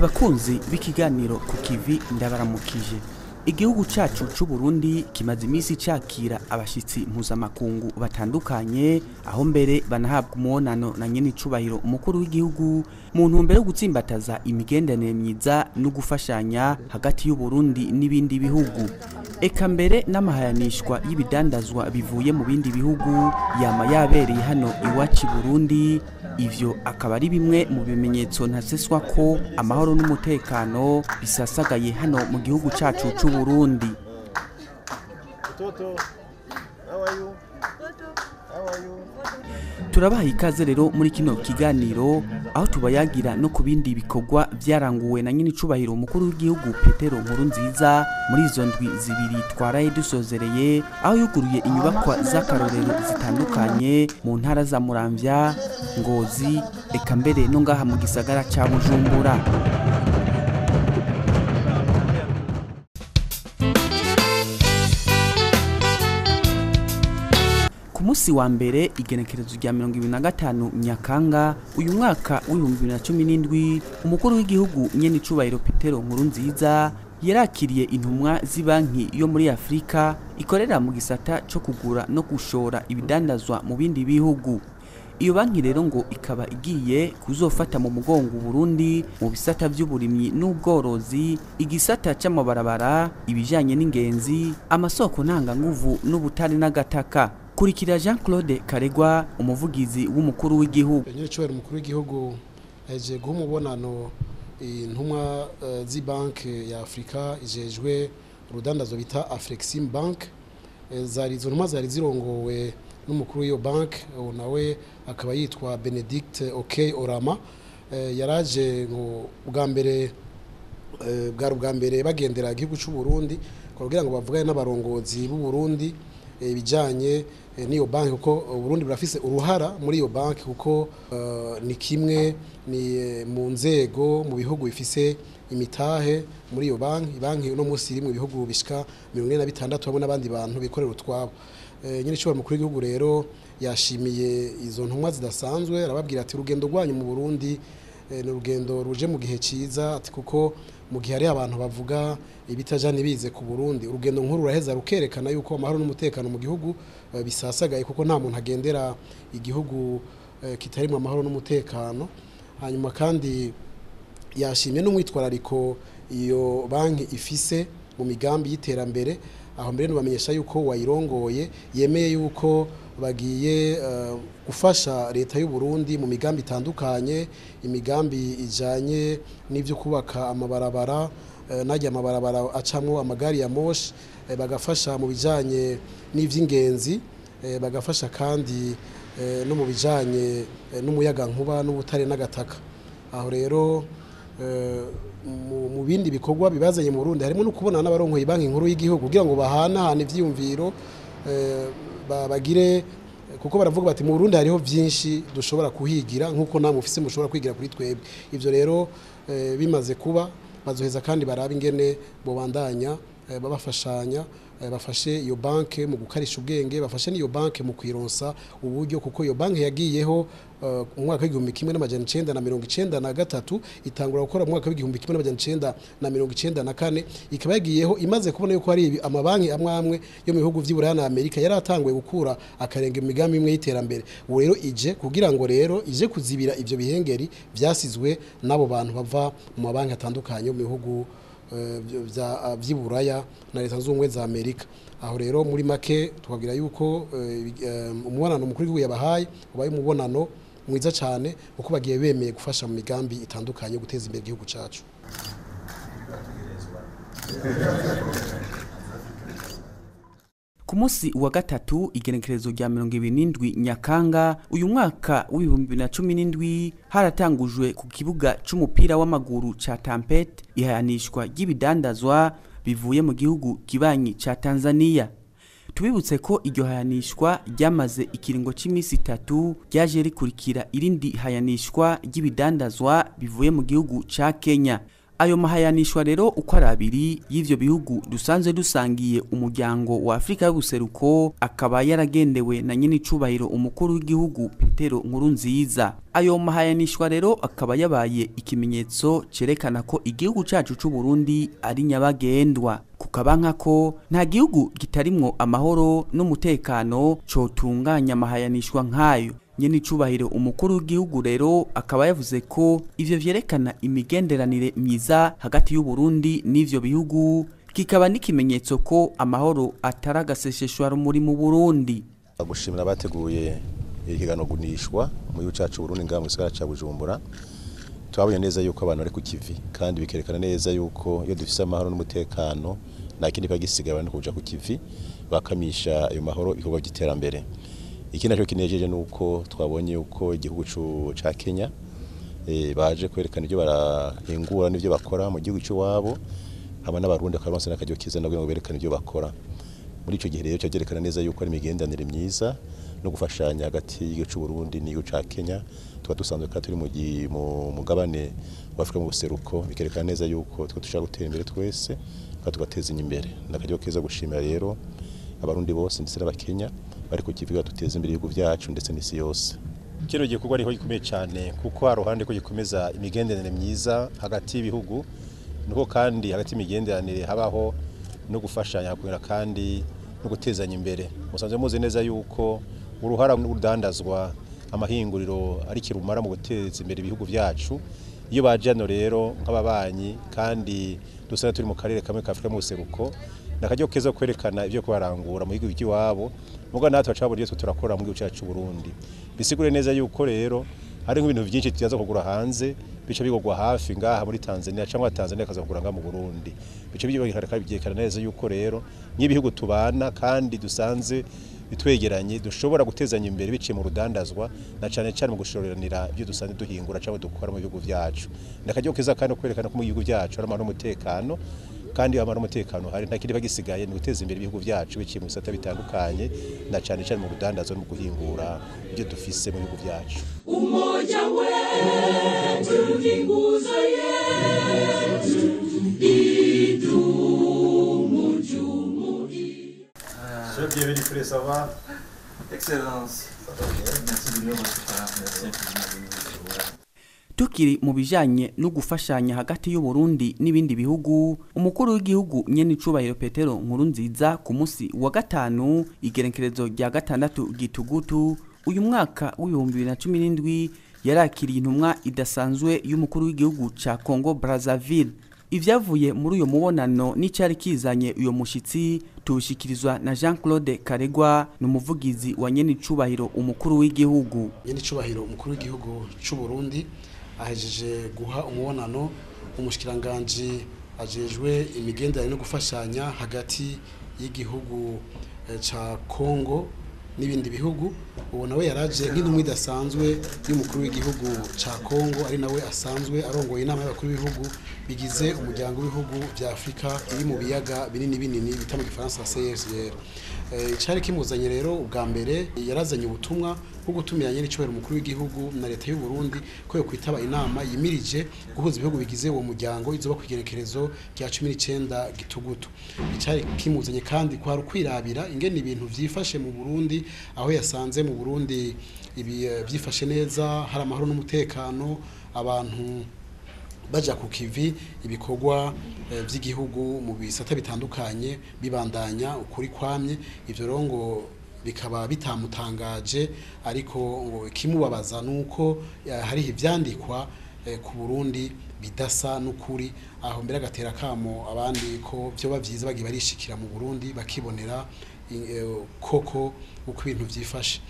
Bakunzi b'ikiganiro ku kivi, ndabaramukije. Igihugu cacu c'u Burundi kimaze iminsi cakira abashitsi mpuzamakungu batandukanye, aho mbere banahabwa umubonano na nyene icubahiro umukuru w'igihugu mu ntumbero yo gutsimbataza imigenderanire myiza no gufashanya hagati y'u Burundi n'ibindi bihugu. Eka mbere n'amahayanishwa y'ibidandazwa bivuye mu bindi bihugu yama yabereye hano iwacu i Burundi. Ivyo akaba ari bimwe mu bimenyetso ntaseswa ko amahoro n'umutekano bisasagaye hano mu gihugu cacu c'u Burundi. Toto, how are you? How are you? Turabaha ikaze rero muri kino kiganiro, aho tubayagira no ku bindi bikorwa vyaranguwe na nyene icubahiro umukuru w'igihugu Petero Nkurunziza muri izo ndwi 2 twaraye dusozereye, aho yuguruye inyubakwa z'akarorero zitandukanye mu ntara za Muramvya, Ngozi, eka mbere no ngaha mu gisagara ca Bujumbura. Ku musi wa mbere, igenekerezo rya 25 Nyakanga uyu mwaka w'2017, umukuru w'igihugu nyene icubahiro Petero Nkurunziza yarakiriye intumwa z'ibanki yo muri Afrika ikorera mu gisata co kugura no gushora ibidandazwa mu bindi bihugu. Iyo banki rero ngo ikaba igiye kuzofata mu mugongo Burundi mu bisata vy'uburimyi n'ubworozi, igisata c'amabarabara, ibijanye n'ingenzi, amasoko ntanganguvu n'ubutare n'agataka. Kurikira Jean Claude Karegwa, umuvugizi w'umukuru w'igihugu. Nyiricubahiro umukuru w'igihugu aje guha umubonano intumwa z'ibanki ya Afrika ijejwe urudandazo bita Afrexim Bank. Zari izo ntumwa zari zirongowe n'umukuru w'iyo banki, uwo nawe akaba yitwa Benedict Okey Orama. Yaraje ngo bwa mbere, bwari ubwa mbere bagendera igihugu c'u Burundi kugira ngo bavugane n'abarongozi b'u Burundi ibijanye n'iyo banki, kuko Burundi burafise uruhara muri iyo banki, kuko ni kimwe ni mu nzego mu bihugu bifise imitahe muri iyo banki. Banki uno munsi iri mu bihugu bishika 46 hamwe n'abandi bantu bikorera utwabo. Nyine icubahiro mukuru w'igihugu rero yashimiye izo ntumwa zidasanzwe, arababwira ati urugendo rwanyu mu Burundi ni urugendo ruje mu gihe ciza, ati kuko mu gihe hari abantu bavuga ibitaja ntibize ku Burundi, urugendo nkuru ruraheza rukerekana yuko amahoro n'umutekano mu gihugu bisasagaye, kuko nta muntu agendera igihugu kitarimwo amahoro n'umutekano. Hanyuma kandi yashimye n'umwitwarariko iyo banki ifise mu migambi y'iterambere, aho mbere nubamenyesha yuko wayirongoye yemeye yuko bagiye gufasha leta y'u Burundi mu migambi itandukanye, imigambi ijanye n'ivyo kubaka amabarabara, najya amabarabara acamwo amagari ya moshi, bagafasha mu bijanye n'ivy'ingenzi, bagafasha kandi no mu bijanye n'umuyaga nkuba n'ubutare n'agataka. Aho rero mu bindi bikorwa bibazanye mu Burundi harimo no kubonana n'abarongoye banki nkuru y'igihugu kugira ngo bahanahane ivyiyumviro, bagire, kuko baravuga bati mu Burundi hariho vyinshi dushobora kuhigira nkuko namwe mufise mushobora kwigira kuri twebwe. Ivyo rero bimaze kuba bazoheza kandi barabe ingene bobandanya babafashanya, bafashe iyo banke mu gukarisha ubwenge, bafashe n'iyo banke mu kwironsa uburyo, kuko iyo banke yagiyeho mu mwaka w'1993, itangura gukora mu mwaka w'1994, ikaba yagiyeho imaze kubona yuko hari amabanki amwe amwe yo mu bihugu vy'i Buraya na Amerika yari atanguye gukura akarenga imigambi imwe y'iterambere. Ubu rero ije kugira ngo rero ije kuzibira ivyo bihengeri vyasizwe n'abo bantu bava mu mabanki atandukanye yo mu bihugu vy'i Buraya na Leta Zunze Ubumwe za Amerika. Aho rero muri make twabwira yuko umubonano mukuru w'igihugu yabahaye ubaye umubonano mwiza cyane, kuko bagiye bemeye gufasha mu migambi itandukanye yo guteza imbere igihugu cacu. Ku musi wa gatatu, igenekerezo rya 27 Nyakanga uyu mwaka w'2017, haratangujwe ku kibuga c'umupira w'amaguru ca Tampet ihayanishwa ry'ibidandazwa bivuye mu gihugu kibanyi ca Tanzania. Tubibutse ko iryo hayanishwa ryamaze ikiringo c'imisi 3, ryaje rikurikira irindi hayanishwa ry'ibidandazwa bivuye mu gihugu ca Kenya. Ayo mahayanishwa rero uko ari abiri y'ivyo bihugu dusanzwe dusangiye umuryango wa Afrika y'ubuseruko akaba yaragendewe na nyenicubahiro umukuru w'igihugu Petero Nkurunziza. Ayo mahayanishwa rero akaba yabaye ikimenyetso cerekana ko igihugu cacu c'u Burundi ari nyabagendwa, kukabanka ko nta gihugu kitarimwo amahoro n'umutekano cotunganya amahayanishwa nkayo. Nyenicubahiro umukuru w'igihugu rero akaba yavuze ko ivyo vyerekana imigenderanire myiza hagati y'u Burundi n'ivyo bihugu, kikaba n'ikimenyetso ko amahoro ataragaseseshwa rumuri mu Burundi. Gushimira abateguye ihiganwa gunishwa mu gihugu cacu Burundi ngaha mu gisagara ca Bujumbura. Twabonye neza yuko abantu bari ku kivi, kandi bikerekana neza yuko iyo dufise amahoro n'umutekano nta kindi bagisigaye abantu kuja ku kivi bakamisha ayo mahoro ibikorwa by'iterambere. Ikindi nacyo kinejeje nuko twabonye yuko igihugu ca Kenya baje kwerekana ibyo barahingura n'ibyo bakora mu gihugu cy'iwabo, hamwe n'abarundi bakaronsa n'akaryo keza nabwo ngo berekane ibyo bakora. Muri ico gihe rero cyerekana neza yuko ari imigenderanire myiza no gufashanya hagati y'igihugu c'u Burundi n'igihugu ca Kenya. Tuba dusanzwe kandi turi mu mugabane wa Afrika mu buseruko, bikerekana neza yuko twe dushaka gutera imbere twese kandi tugateza imbere. N'akaryo keza gushimira rero abarundi bose ndetse n'abakenya bari ku kivuga duteza imbere ibihugu byacu ndetse n'isi yose. Kino gikorwa ariho gikomeye cyane kuko haruhande ko gikomeza imigenderanire myiza hagati y'ibihugu, nuko kandi hagati y'imigenderanire habaho no gufashanya kugira kandi no gutezanya imbere. Musanzwe muzi neza yuko uruhara n'urudandazwa amahinguriro ari kirumara mu guteza imbere ibihugu byacu. Iyo baje hano rero nk'ababanyi kandi dusana turi mu karere kamwe ka Afrika mu buseruko, nakaryo keza kwerekana ibyo kubarangura mu gihugu cy'iwabo, muga natwe acaburiye twe turakora mu gihugu cyacu Burundi. Bisigure neza yuko rero hari nk'ibintu byinshi tuyaza kugura hanze bica bigogwa hafi ngaha muri Tanzania cyangwa Tanzania kaza kugura ngaha mu Burundi. Bica byerekana neza yuko rero nk'ibihugu tubana kandi dusanze bitwegeranye dushobora gutezanya imbere biciye mu rudandazwa na cyane cyane mu gushoreranira ibyo dusanzwe duhingura cyangwa dukora mu bihugu byacu. Nakaryo keza kandi kwerekana ko mu bihugu byacu hari amahoro n'umutekano, kandi amahoro n'umutekano hari nta kindi bagisigaye ni guteza imbere ibihugu byacu biciye mu bisata bitandukanye na cyane cyane mu rudandazwa no mu guhingura ibyo dufise mu bihugu byacu. Umoja wetu ni nguzo yetu, idumu jumuiya. Chef, bienvenue, frère, ça va? Excellence. Merci de nous recevoir. Merci infiniment de nous recevoir. Tukiri mu bijanye no gufashanya hagati y'u Burundi n'ibindi bihugu, umukuru w'igihugu nyenicubahiro Petero Nkurunziza ku munsi wa gatanu igerekerezo rya 6 gitugutu uyu mwaka w'2017 yarakiriye intumwa idasanzwe y'umukuru w'igihugu ca Congo Brazzaville. Ivyavuye muri uyo mubonano n'icari kizanye uyo mushitsi tubishikirizwa na Jean-Claude Karegwa, n'umuvugizi wa nyenicubahiro umukuru w'igihugu. Nyenicubahiro umukuru w'igihugu c'u Burundi ahejeje guha umubonano umushikiranganje ajejwe imigenderanire no gufashanya hagati y'igihugu ca Congo n'ibindi bihugu. Uwo nawe yaraje nk'intumwa idasanzwe y'umukuru w'igihugu ca Congo, ari nawe asanzwe arongoye inama y'abakuru b'ibihugu bigize umuryango w'ibihugu vya Afrika iri mu biyaga binini binini bita mu Gifaransa CSR. Icari kimuzanye rero ubwa mbere yarazanye ubutumwa bwo gutumira nyenicubahiro umukuru w'igihugu na leta y'u Burundi ko yo kwitaba inama yimirije guhuza ibihugu bigize uwo muryango izoba ku igerekerezo rya 19 gitugutu. Icari kimuzanye kandi kwari ukwirabira ingene ibintu vyifashe mu Burundi, aho yasanze mu Burundi ibi vyifashe neza, hari amahoro n'umutekano, abantu baja ku kivi, ibikorwa by'igihugu mu bisata bitandukanye bibandanya ukuri kwamye. Ivyo rero ngo bikaba bitamutangaje, ariko ngo ikimubabaza nuko hari ivyandikwa ku Burundi bidasa n'ukuri, aho mbere agatera kamo abandi ko vyoba vyiza bagiye barishikira mu Burundi bakibonera koko uko ibintu vyifashe.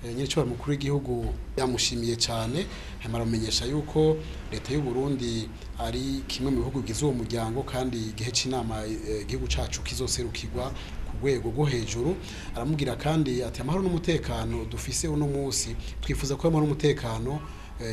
Nyenicubahiro mukuru w'igihugu yamushimiye cyane, hanyuma aramenyesha yuko leta y'u Burundi ari kimwe mu bihugu bigize uwo muryango, kandi igihe c'inama igihugu cacu kizoserukirwa ku rwego rwo hejuru. Aramubwira kandi ati amahoro n'umutekano dufise uno munsi, twifuza ko amahoro n'umutekano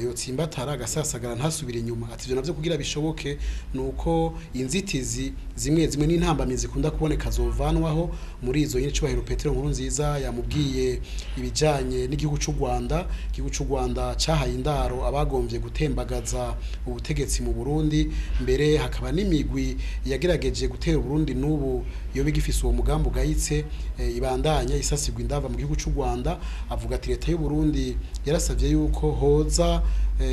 yotsimbatara agasasagara ntasubire inyuma. Ati ivyo navyo kugira bishoboke nuko inzitizi zimwe zimwe n'intambamyi zikunda kuboneka zovanwaho. Muri izo nyene Cubahiro Petero Nkurunziza yamubwiye ibijanye n'igihugu c'u Rwanda. Igihugu c'u Rwanda cahaye indaro abagomvye gutembagaza ubutegetsi mu Burundi, mbere hakaba n'imigwi yagerageje gutera Burundi n'ubu iyo bigifise uwo mugambi ugayitse, ibandanya isasigwa indava mu gihugu c'u Rwanda. Avuga ati leta y'u Burundi yarasavye yuko hoza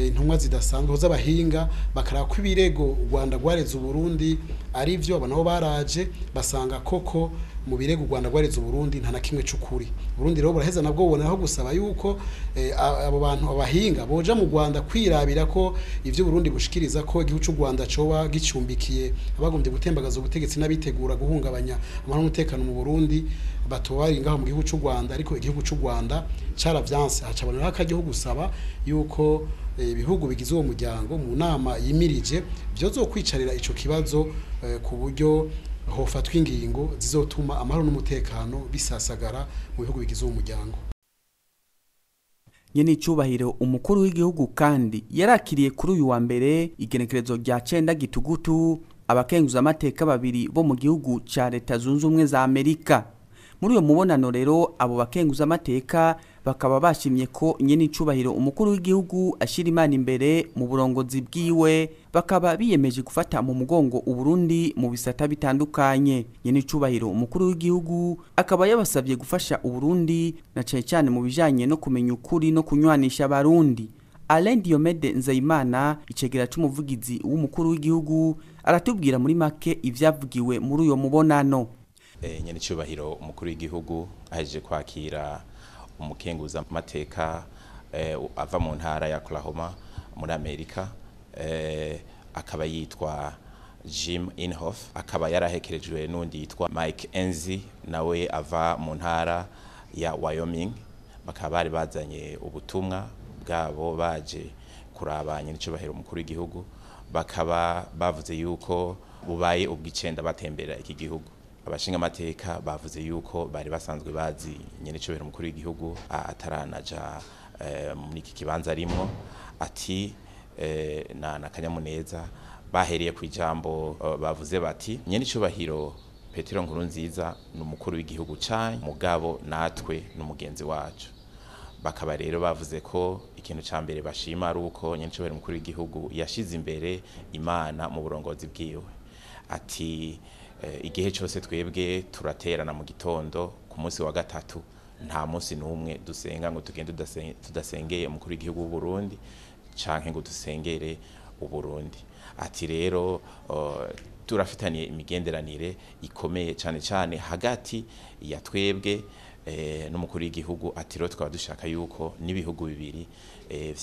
intumwa zidasanzwe, hoza abahinga bakaraba ko ibirego u Rwanda rwareze Burundi ari vyo. Abo nabo baraje basanga koko mu birego u Rwanda rwareze Burundi nta na kimwe c'ukuri. Burundi rero buraheza nabwo buboneraho gusaba yuko abo bantu abahinga boja mu Rwanda kwirabira ko ivyo Burundi bushikiriza ko igihugu c'u Rwanda coba gicumbikiye abagombye gutembagaza ubutegetsi n'abitegura guhungabanya amahoro n'umutekano mu Burundi batobari ngaho mu gihugu c'u Rwanda, ariko igihugu c'u Rwanda caravyanse. Hacaboneraho akaryo gusaba yuko ibihugu bigize uwo muryango mu nama yimirije vyozokwicarira ico kibazo ku buryo hofatwa ingingo zizotuma amahoro n'umutekano bisasagara mu bihugu bigize uwo muryango. Nyene icubahiro umukuru w'igihugu kandi yarakiriye kuri uyu wa mbere igenekerezo rya 9 gitugutu abakenguza amateka babiri bo mu gihugu ca Leta Zunze Ubumwe za Amerika. Muri uyo mubonano rero abo bakenguza amateka bakaba bashimye ko nyene icubahiro umukuru w'igihugu ashira Imana imbere mu burongozi bwiwe, bakaba biyemeje gufata mu mugongo Uburundi mu bisata bitandukanye. Nyene icubahiro umukuru w'igihugu akaba yabasabye gufasha Uburundi na cane cane mu bijanye no kumenya ukuri no kunywanisha abarundi. Alain Diomede Nzeyimana, icegera c'umuvugizi w'umukuru w'igihugu, aratubwira muri make ivyavugiwe muri uyo mubonano. Nyene icubahiro umukuru w'igihugu ahejeje kwakira umukenguza amateka ava mu ntara ya Oklahoma muri Amerika, akaba yitwa Jim Inhofe, akaba yarahekerejwe n'undi yitwa Mike Enzi nawe ava mu ntara ya Wyoming. Bakaba bari bazanye ubutumwa bwabo baje kuraba nyene icubahiro umukuru w'igihugu, bakaba bavuze yuko bubaye ubw'icenda batembera iki gihugu. Abashinga amateka bavuze yuko bari basanzwe bazi nyene icubahiro umukuru w'igihugu ataranaja muri iki kibanza arimwo. Ati na kanyamuneza bahereye ku ijambo bavuze bati nyene icubahiro Petero Nkurunziza ni umukuru w'igihugu canyu, mugabo natwe n'umugenzi wacu. Bakaba rero bavuze ko ikintu ca mbere bashima ari uko nyene icubahiro umukuru w'igihugu yashize imbere Imana mu burongozi bwiwe. Ati igihe cyose twebwe turaterana mu gitondo ku munsi wa gatatu, nta munsi n'umwe dusenga ngo tugende tudasengeye umukuru w'igihugu w'u Burundi canke ngo dusengere Uburundi. Ati rero turafitaniye imigenderanire ikomeye cane cane hagati ya twebwe n'umukuru w'igihugu. Ati rero twaba dushaka yuko n'ibihugu bibiri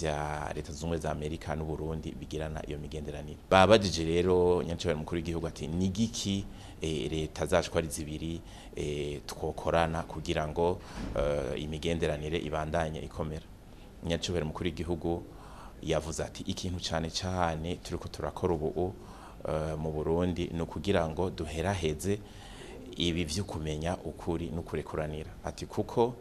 vya Leta Zunze Ubumwe za Amerika n'u Burundi bigirana iyo migenderanire. Babajije rero nyancabera umukuru w'igihugu ati nigiki leta zacu ari zibiri twokorana kugira ngo imigenderanire ibandanye ikomera. Nyancabera umukuru w'igihugu yavuze ati ikintu cane cane turiko turakora ubu mu Burundi no kugira ngo duheraheze ibi vyo kumenya ukuri no kurekuranira. Ati kuko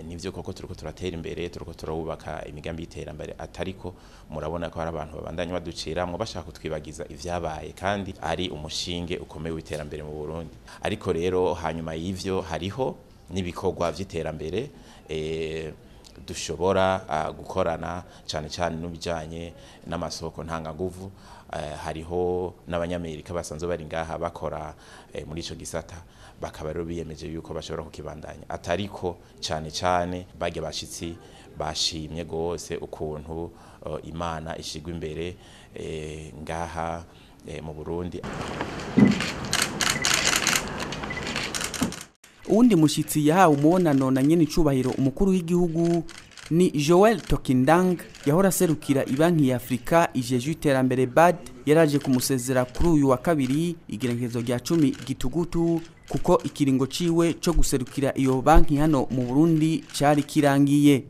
nivyo koko turiko turatera imbere, turiko turubaka imigambi y'iterambere, atariko murabona ko hari abantu babandanya baduciramwo bashaka kutwibagiza ivyabaye kandi ari umushinge ukomeye w'iterambere mu Burundi. Ariko rero hanyuma y'ivyo hariho n'ibikorwa vy'iterambere dushobora gukorana cane cane n'ubijanye n'amasoko ntanganguvu. Hariho n'abanyamerika basanzwe bari ngaha bakora muri ico gisata, bakaba rero biyemeje yuko bashobora kukibandanya. Atariko cane cane barya bashitsi bashimye gose ukuntu Imana ishigwa imbere ngaha mu Burundi. Uwundi mushitsi yahawe umubonano na nyene icubahiro umukuru w'igihugu ni Joel Tokindang, yahora aserukira ibanki ya Afrika ijeje iterambere BAD. Yaraje kumusezera kuri uyu wa kabiri igenekerezo rya 10 gitugutu, kuko ikiringo ciwe co guserukira iyo banki hano mu Burundi cari kirangiye.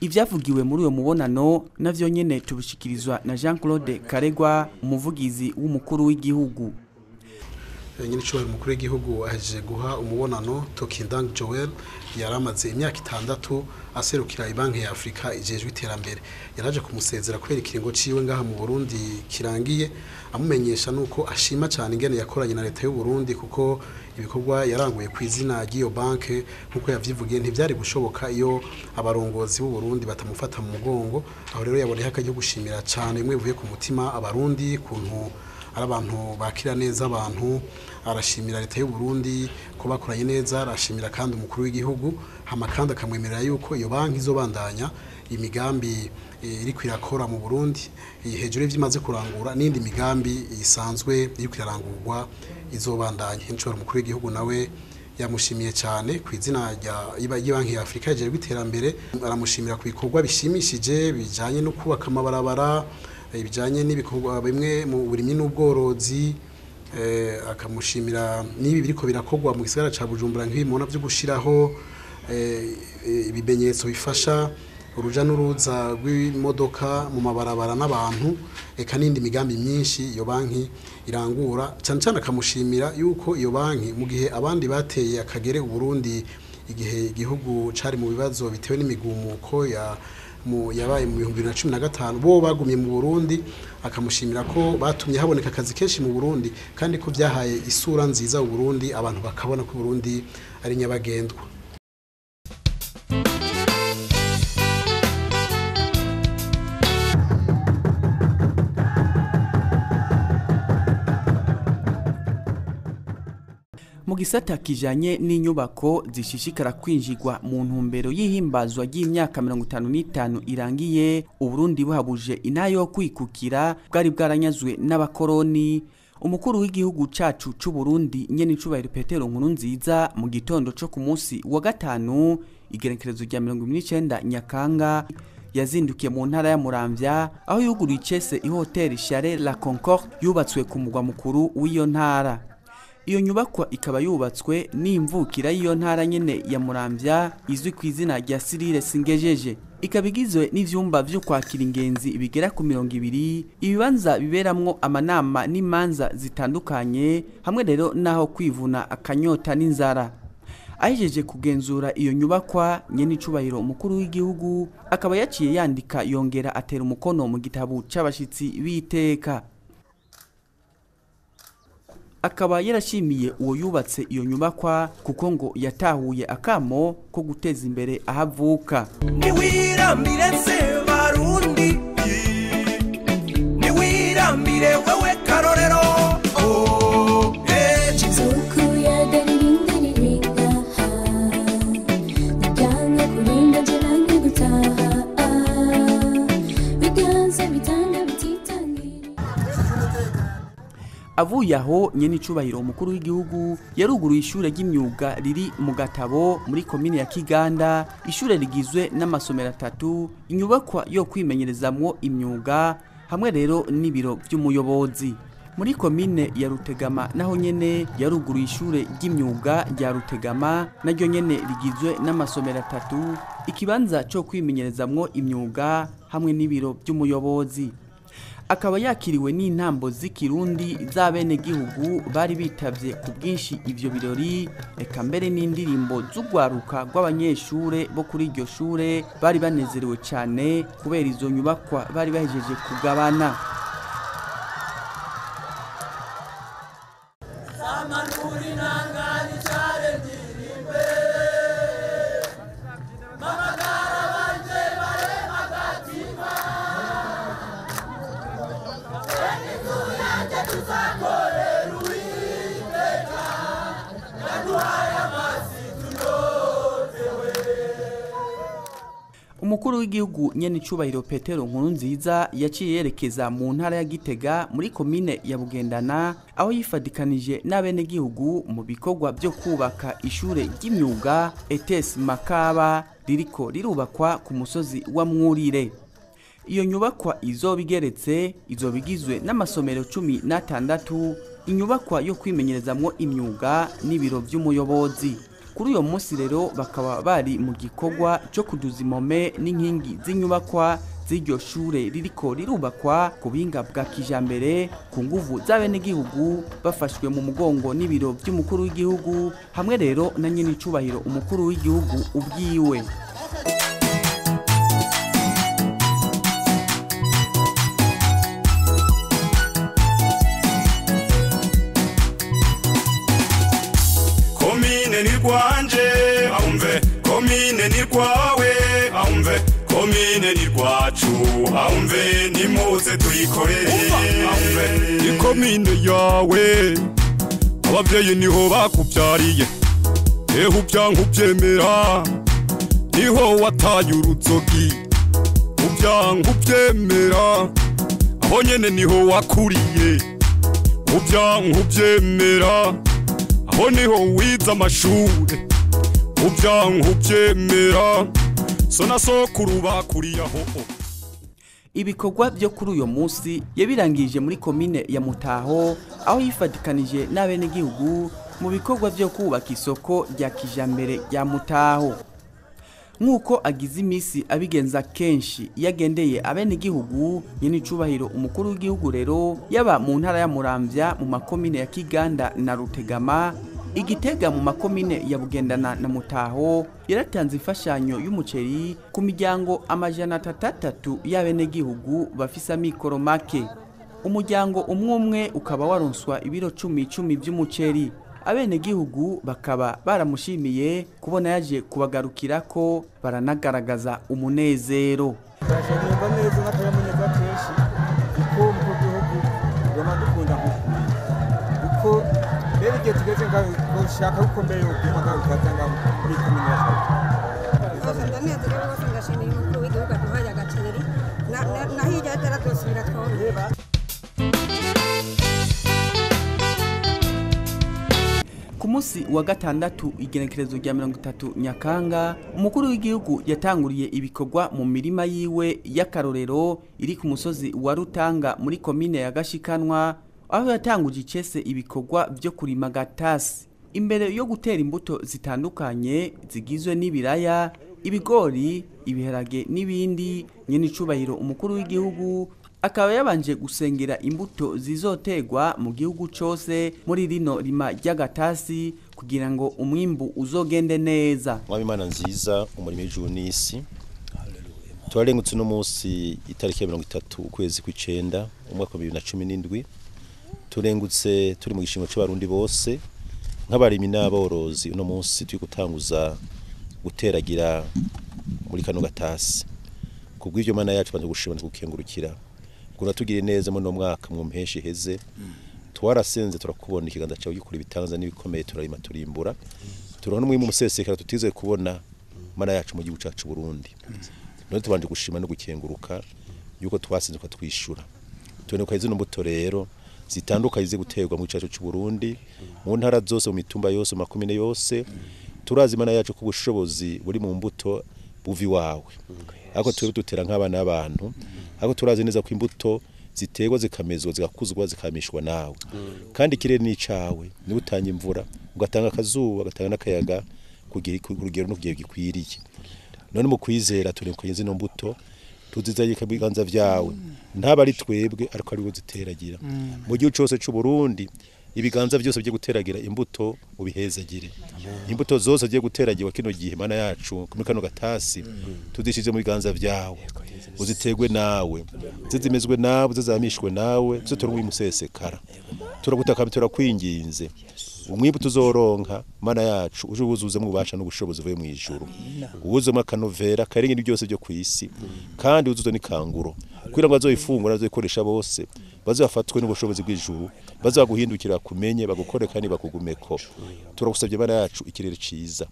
Ivyavugiwe muri uyo mubonano navyo nyene tubishikirizwa na Jean Claude Karegwa, umuvugizi w'umukuru w'igihugu. Nyiricubahiro umukuru w'igihugu ahejeje guha umubonano Tokindang Joel, yaramaze imyaka 6 aserukira ibanki ya Afrika ijejwe iterambere. Yaraje kumusezera kubera ikiringo ciwe ngaha mu Burundi kirangiye, amumenyesha nuko ashima cyane ingene yakoranye na leta y'u Burundi, kuko ibikorwa yaranguye ku izina ry'iyo banke nkuko yavyivugiye ntivyari gushoboka iyo abarongozi b'u Burundi batamufata mu mugongo. Aho rero yaboneye akaryo gushimira cyane imwe bivuye ku mutima abarundi kuntu ari abantu bakira neza abantu, arashimira leta y'u Burundi ko bakoranye neza, arashimira kandi umukuru w'igihugu, hama kandi akamwemerera yuko iyo banki izobandanya imigambi iri kwirakora mu Burundi hejuru y'ivyimaze kurangura n'indi migambi isanzwe iri kwirarangurwa izobandanya. Inshuro umukuru w'igihugu nawe yamushimiye cyane ku izina rya banki ya Afrika ijejwe iterambere, aramushimira ku bikorwa bishimishije bijanye no kubaka amabarabara, ibijanye n'ibikorwa bimwe mu burimyi n'ubworozi, akamushimira n'ibi biriko birakorwa mu gisagara ca Bujumbura nk'ibimona byo gushiraho ibimenyetso bifasha uruja n'uruza rw'imodoka mu mabarabara n'abantu, eka n'indi migambi myinshi iyo banki irangura. Cyane cyane akamushimira yuko iyo banki mu gihe abandi bateye akagere Burundi igihe igihugu cari mu bibazo bitewe n'imigumuko yabaye mu 2015, bo bagumye mu Burundi, akamushimira ko batumye haboneka akazi kenshi mu Burundi kandi ko byahaye isura nziza u Burundi, abantu bakabona ko Burundi ari nyabagendwa. Mu gisata kijanye n'inyubako zishishikara kwinjirwa mu ntumbero y'ihimbazwa ry'imyaka 55 irangiye Uburundi buhabuje inayo kwikukira bwari bwaranyazwe n'abakoroni, umukuru w'igihugu cacu c'u Burundi nyene icubahiro Petero Nkurunziza mu gitondo co ku munsi wa gatanu igerekerezo rya 29 Nyakanga yazindukiye mu ntara ya Muramvya aho yuguruye icese ihoteli Chalet La Concorde yubatswe ku mugwa mukuru w'iyo ntara. Iyo nyubakwa ikaba yubatswe n'imvukira y'iyo ntara nyene ya Muramvya izwi ku izina rya Cyril Singejeje, ikaba igizwe n'ivyumba vyo kwakira ingenzi bigera ku 20, ibibanza biberamwo amanama n'imanza zitandukanye, hamwe rero naho kwivuna akanyota n'inzara. Ahejeje kugenzura iyo nyubakwa, nyene icubahiro umukuru w'igihugu akaba yaciye yandika yongera atera umukono mu gitabo c'abashitsi b'iteka. Akaba yarashimiye uwo yubatse iyo nyubakwa kuko ngo yatahuye akamo ko guteza imbere ahavuka. Niwirambire se barundi, niwirambire wewe karorero, oh Avuye aho nyene icubahiro umukuru w'igihugu yaruguruye ishure ry'imyuga riri mu Gatabo muri komine ya Kiganda, ishure rigizwe n'amasomero 3, inyubakwa yo kwimenyerezamwo imyuga hamwe rero n'ibiro by'umuyobozi. Muri komine ya Rutegama naho nyene yaruguruye ishure ry'imyuga rya Rutegama naryo nyene rigizwe n'amasomero 3, ikibanza cyo kwimenyerezamwo imyuga hamwe n'ibiro by'umuyobozi. Akaba yakiriwe n'intambo z'ikirundi z'abenegihugu bari bitavye ku bwinshi ivyo birori, eka mbere n'indirimbo z'ugwaruka rw'abanyeshure bo kuri iryo shure bari banezerewe cane kubera izo nyubakwa bari bahejeje kugabana. Umukuru w'igihugu nyene icubahiro Petero Nkurunziza yaciye yerekeza mu ntara ya Gitega muri komine ya Bugendana aho yifadikanije n'abenegihugu mu bikorwa byo kubaka ishure ry'imyuga ETS Makaba ririko rirubakwa ku musozi wa Mwurire. Iyo nyubakwa izoba igeretse, izoba igizwe n'amasomero 16, inyubakwa yo kwimenyerezamwo imyuga n'ibiro by'umuyobozi. Kuri uyo munsi rero bakaba bari mu gikorwa cyo kuduza impome n'inkingi z'inyubakwa z'iryo shure ririko rirubakwa ku buhinga bwa kijambere ku nguvu z'abenegihugu bafashwe mu mugongo n'ibiro by'umukuru w'igihugu hamwe rero na nyene icubahiro umukuru w'igihugu ubwiwe. Komine ni rwanje aumve, komine ni rwawe aumve, komine ni rwacu aumve, nimuze tuyikorere aumve. Ikomine yawe abavyeyi niho bakuvyariye, ehe uvyanka uvyemera niho wataye uruzogi, uvyanka uvyemera aho nyene niho wakuriye, uvyanka uvyemera aho niho wize amashure, uvyanka uvyemera so na sokuru bakuriye aho. Ibikorwa byo kuri uyo munsi yabirangije muri komine ya Mutaho aho yifatikanije n'abenegihugu mu bikorwa byo kubaka isoko rya kijambere rya Mutaho. Nk'uko agize imisi abigenza kenshi iyo agendeye abenegihugu, nyene icubahiro umukuru w'igihugu rero yaba mu ntara ya Muramvya mu makomine ya Kiganda na Rutegama, Igitega mu makomine ya Bugendana na Mutaho, yaratanze imfashanyo y'umuceri ku miryango 603 y'abenegihugu bafise amikoro make. Umuryango umwe umwe ukaba waronswa ibiro 10 by'umuceri. Abenegihugu bakaba baramushimiye kubona yaje kubagarukirako, baranagaragaza umunezero. Turashimira neza n'akanyamuneza kenshi kuko mu gihugu tugomba dukunda kuko rero igihe tugeze ngaho ushaka uko mbere yo kumaga ukatanga muri komine yacu. Ndanezerewe rwose, ndashimira umukuru w'igihugu aduhaye agaceri na hirya ataradusubira twongera. Ku munsi wa gatandatu igenekerezo rya 30 Nyakanga, umukuru w'igihugu yatanguriye ibikorwa mu mirima yiwe y'akarorero iri ku musozi wa Rutanga muri komine ya Gashikanwa, aho yatanguje icese ibikorwa byo kurima gatasi. Imbere yo gutera imbuto zitandukanye zigizwe n'ibiraya, ibigori, ibiharage n'ibindi, nyene icubahiro umukuru w'igihugu akaba yabanje gusengera imbuto zizotegwa mu gihugu cose muri rino rima ry'agatasi kugira ngo umwimbu uzogende neza. Mwami Imana nziza, umurimo w'ijuru n'isi, turarengutse uno munsi itariki ya 30 ukwezi kw'icenda umwaka wa 2017, turengutse turi mu gishingo c'abarundi bose nk'abarimi n'aborozi. Uno munsi turi gutanguza guteragira muri kano gatasi. Kubw'ivyo Mana yacu banze gushima gukengurukira kuratugire neza muri no mwaka mu mpeshi iheze. Twarasenze turakubona ikiganza cyawe gikora ibitangaza n'ibikomeye, turarima turimbura, turabona umwimbu umusesekara tutizeye kubona Mana yacu mu gihugu cacu Burundi. None tubanje gushima no gukenguruka yuko twasenze ukatwishura. Tubone zino mbuto rero zitandukanye ze guterwa mu gihugu cacu Burundi, mu ntara zose, mu mitumba yose, mu makomine yose. Turazi Mana yacu ko ubushobozi buri mu mbuto buvi wawe, ariko twebwe dutera nk'abana b'abantu, ariko turazi neza ko imbuto ziterwa zikamezwa zigakuzwa zikamishwa nawe, kandi ikirere ni icawe, niwe utanga imvura, ugatanga akazuba, ugatanga n'akayaga kugira urugero n'ugiye gikwiriye. None mu kwizera turekuye zino mbuto tuzizanye ku biganza vyawe, ntaba ari twebwe ariko ari wo ziteragira mu gihugu cose c'u Burundi. Ibiganza byose byo guteragira imbuto ubihezagire, imbuto zose zigiye guteragirwa kino gihe Mana yacu muri kano gatasi tudishize mu biganza vyawe, uzitegwe nawe, zizimezwe nawe, zizamishwe nawe, zitorwe umusesekara. Turagutaka turakwinginze umwimbu tuzoronka Mana yacu uje ubuzuze mu bubasha n'ubushobozi uvuye mu ijuru, uwuzemo akanovera karenge byose byo kwisi, kandi uzuze n'ikanguro kugira ngo bazoyifungura bazoyikoresha bose bazafatwe n'ubushobozi bw'ijuru, bazaguhindukira kumenye bagukore kandi bakugumeko. Turagusabye Mana yacu ikirere ciza,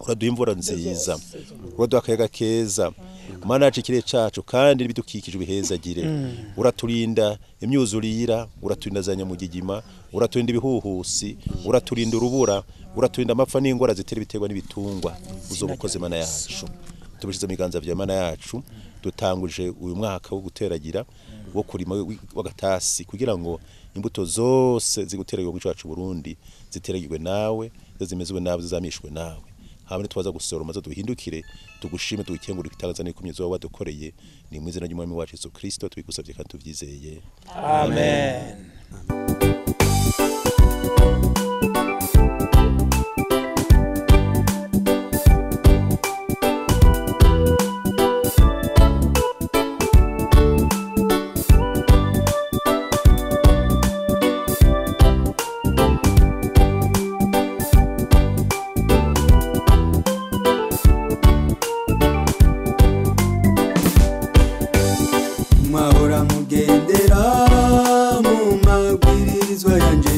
uraduha imvura nziza, uraduha akayaga keza Mana yacu, ikirere cacu kandi n'ibidukikije ubihezagire. Uraturinda imyuzurira, uraturinda za nyamugigima, uraturinda ibihuhusi, uraturinda urubura, uraturinda amapfa n'ingwara zitera ibiterwa n'ibitungwa. Uzobukoze Mana yacu, tubishize mu biganza vya Mana yacu. Dutanguje uyu mwaka wo guteragira wo kurima w'agatasi kugira ngo imbuto zose ziguteragirwa mu gihugu cacu Burundi ziteragirwe nawe, zimezwe nawe, zizamishwe nawe. Hamwe twaza gusoroma zo duhindukire tugushime tugukengurira itangaza n'ikumye zo wadukoreye. Ni mu izina ry'Umwami wacu Yesu Kristo tubigusabye kandi tuvyizeye. Amen. Mwahora mugendera mu mabwirizwa yanje,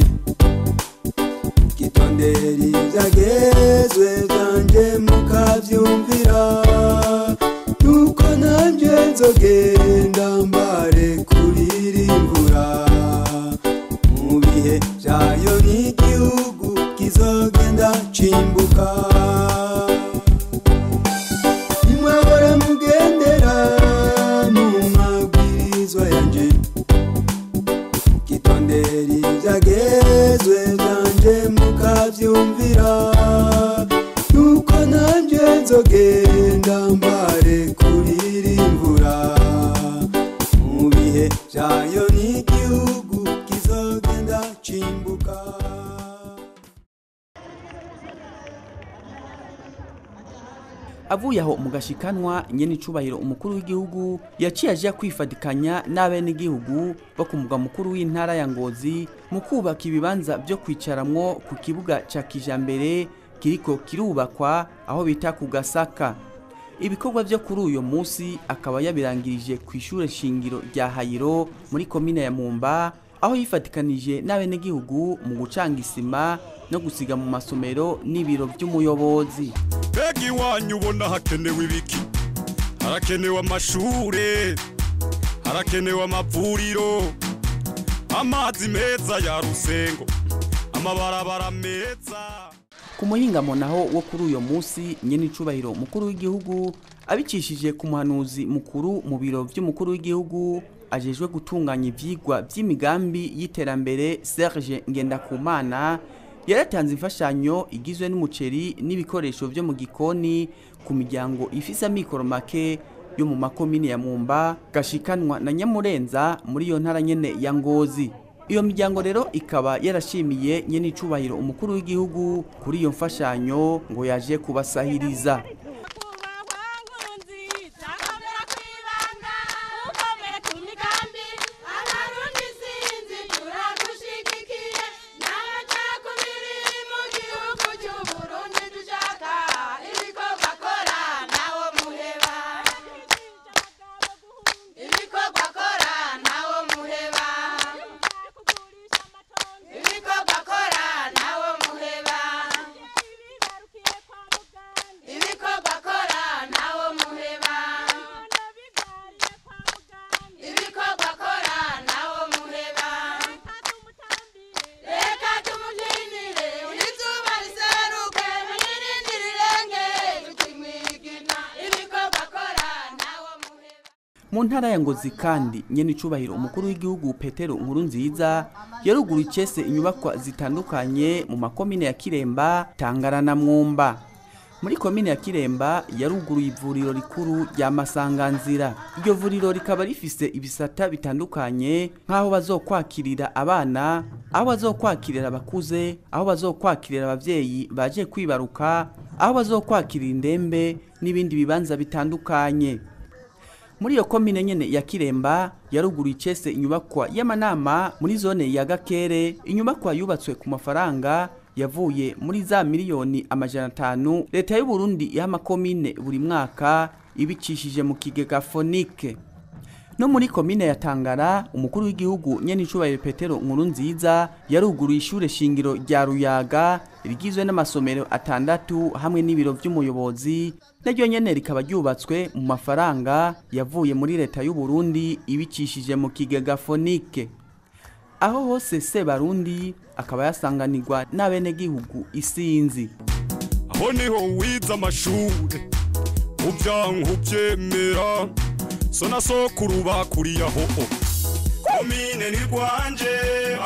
mukitondera ivyagezwe vyanje mukavyumvira, nuko nanje nzogenda mbarekurira imvura mu bihe vyayo, n'igihugu kizogenda cimbuka. Nimwahora mugendera mu mabwirizwa yanje, mukitondera ivyagezwe vyanje mukavyumvira, nuko nanje nzogenda mbarekurira imvura mu bihe vyayo, n'igihugu kizogenda cimbuka. Avuye aho mu gashikanwa, nyene icubahiro umukuru w'igihugu yaciye aja kwifadikanya n'abenegihugu bo ku mugwa mukuru w'intara ya Ngozi mu kubaka ibibanza vyo kwicaramwo ku kibuga ca kijambere kiriko kirubakwa aho bita ku Gasaka. Ibikorwa vyo kuri uyo munsi akaba yabirangirije ku ishure shingiro rya Hayiro muri komine ya Mumba, aho yifatikanije n'abenegihugu mu gucanga isima no gusiga mu masomero n'ibiro vy'umuyobozi. Mbega iwanyu ubona hakenewe ibiki? Harakenewe amashure, harakenewe amavuriro, amazi meza ya Rusengo, amabarabara meza. Ku muhingamo naho wo kuri uyo munsi, nyene icubahiro mukuru w'igihugu abicishije ku muhanuzi mukuru mu biro vy'umukuru w'igihugu ajejwe gutunganya ivyigwa vy'imigambi y'iterambere Serge Ngendakumana, yaratanze imfashanyo igizwe n'umuceri n'ibikoresho vyo mu gikoni ku miryango ifise amikoro make yo mu makomine ya Mumba, Gashikanwa na Nyamurenza muri iyo ntara nyene ya Ngozi. Iyo miryango rero ikaba yarashimiye nyene icubahiro umukuru w'igihugu kuri iyo mfashanyo ngo yaje kubasahiriza. Mu ntara ya Ngozi kandi, nyene icubahiro umukuru w'igihugu Petero Nkurunziza yaruguruye icese inyubakwa zitandukanye mu makomine ya Kiremba, Tangara na Mwumba. Muri komine ya Kiremba yaruguruye ivuriro rikuru rya Masanganzira. Iryo vuriro rikaba rifise ibisata bitandukanye nk'aho bazokwakirira abana, aho bazokwakirira abakuze, aho bazokwakirira abavyeyi baje kwibaruka, aho bazokwakirira indembe n'ibindi bibanza bitandukanye. Muri iyo komine nyene ya Kiremba yaruguruye icese inyubakwa y'amanama muri zone ya Gakere, inyubakwa yubatswe ku mafaranga yavuye muri za miliyoni 500 leta y'u Burundi iha amakomine buri mwaka ibicishije mu kigega Fonike. No muri komine ya Tangara, umukuru w'igihugu nyene icubahiro Petero Nkurunziza yaruguruye ishure shingiro rya Ruyaga rigizwe n'amasomero 6 hamwe n'ibiro vy'umuyobozi, naryo nyene rikaba ryubatswe mu mafaranga yavuye muri leta y'u Burundi ibicishije mu kigega Fonike. Aho hose Sebarundi akaba yasanganirwa n'abenegihugu isinzi. Aho niho wize amashure uvyanka uvyemera, so na sokuru bakuriye aho. Komine ni rwanje,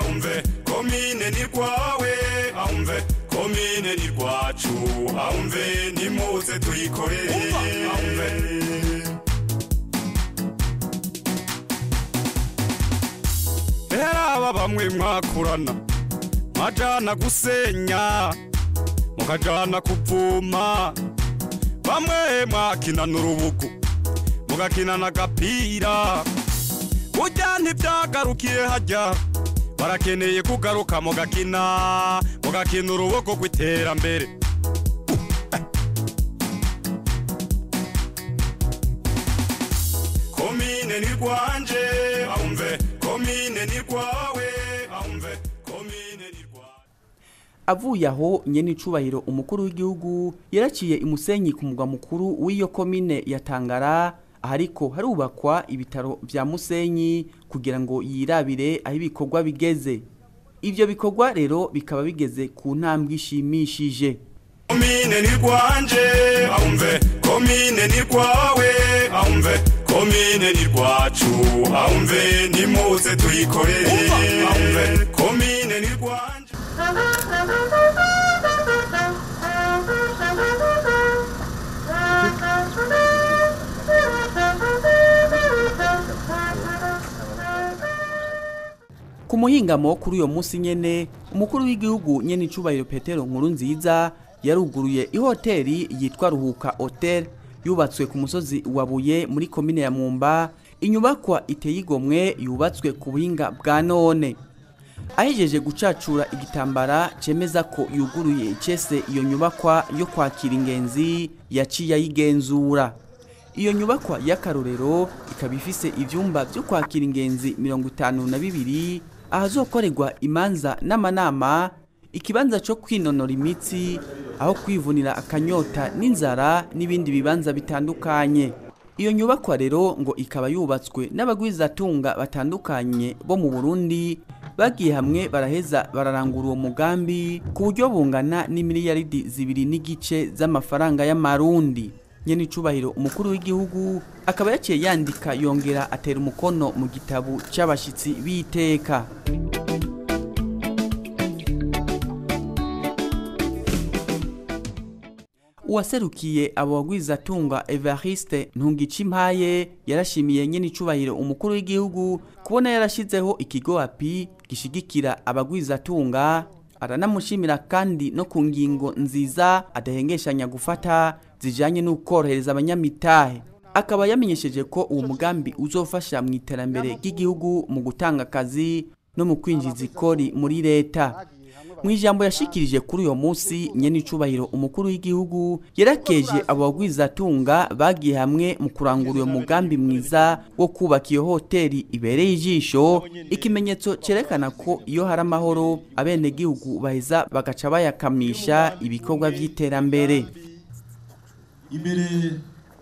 ahumve, komine ni rwawe, ahumve, Komine ni rwacu, ahumve nimuze tuyikorere, ahumve. Aba bamwe mwakurana mwajana gusenya mukajana kuvuma, bamwe mwakinana urubugu mugakinana agapira, burya ntibyagarukiye hajya, barakeneye kugaruka mugakina mugakina urubugu rw'iterambere. Komine ni rwanje, ahumve, komine ni rwawe, ahumve, komine ni rwawe. Avuye aho nyene icubahiro umukuru w'igihugu yaraciye imusenyi ku mugwa mukuru w'iyo komine ya Tangara, ahariko harubakwa ibitaro vya Musenyi kugira ngo yirabire aho ibikorwa bigeze. Ivyo bikorwa rero bikaba bigeze ku ntambwe ishimishije. Komine ni rwanje, ahumve, komine ni rwawe, ahumve, komine ni rwacu, ahumve nimuze tuyikorere, ahumve, komine ni rwanje. Ku muhingamo kuri uyo munsi nyene, umukuru w'igihugu nyene icubahiro Petero Nkurunziza yaruguruye ihoteli yitwa Ruhuka Hotel yubatswe ku musozi wa Buye muri komine ya Mwumba, inyubakwa iteye igomwe yubatswe ku buhinga bwa none. Ahejeje gucacura igitambara cemeza ko yuguruye icese iyo nyubakwa yo kwakira ingenzi yaciye ayigenzura. Iyo nyubakwa y'akarorero ikaba ifise ivyumba vyo kwakira ingenzi 52, ahazokorerwa imanza n'amanama, ikibanza cyo kwinonora imitsi, aho kwivunira akanyota n'inzara n'ibindi bibanza bitandukanye. Iyo nyubakwa rero ngo ikaba yubatswe n'abagwizatunga batandukanye bo mu Burundi bagiye hamwe baraheza bararangura uwo mugambi ku buryo bungana n'imiliyaridi 2.5 z'amafaranga y'amarundi. Nyene icubahiro umukuru w'igihugu akaba yaciye yandika yongera atera umukono mu gitabo c'abashitsi b'iteka. Uwaserukiye abo bagwizatunga Evariste Ntungicimpaye yarashimiye nyene icubahiro umukuru w'igihugu kubona yarashizeho ikigo API gishigikira abagwizatunga, aranamushimira kandi no ku ngingo nziza adahengeshanya gufata zijanye n'ukorohereza abanyamitahe. Akaba yamenyesheje ko uwo mugambi uzofasha mu iterambere ry'igihugu mu gutanga akazi no mu kwinjiza ikori muri leta. Mu ijambo yashikirije kuri uyo munsi nyene icubahiro umukuru w'igihugu yarakeje abo bagwizatunga bagiye hamwe mu kurangura uyo mugambi mwiza wo kubaka iyo hoteli ibereye ijisho, ikimenyetso cerekana ko iyo hari amahoro abenegihugu baheza bagaca bayakamisha ibikorwa vy'iterambere. Imbere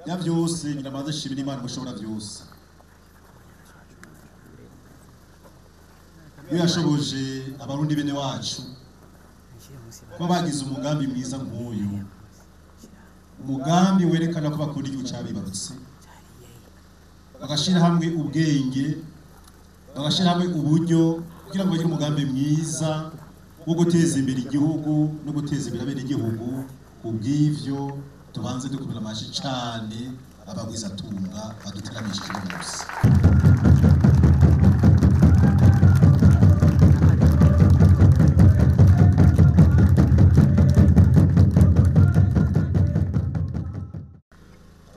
ya vyose nyiramaze shimira Imana mushobora vyose, iyo yashoboje abarundi bene wacu kuba bagize umugambi mwiza nk'uyu, umugambi werekana ko bakunda igihugu cabibarutse, bagashira hamwe ubwenge, bagashira hamwe uburyo kugira ngo bagire umugambi mwiza wo guteza imbere igihugu no guteza imbere abenegihugu. Kubw'ivyo tubanze dukomera amashi cane abagwizatunga baduteramishije uyu munsi.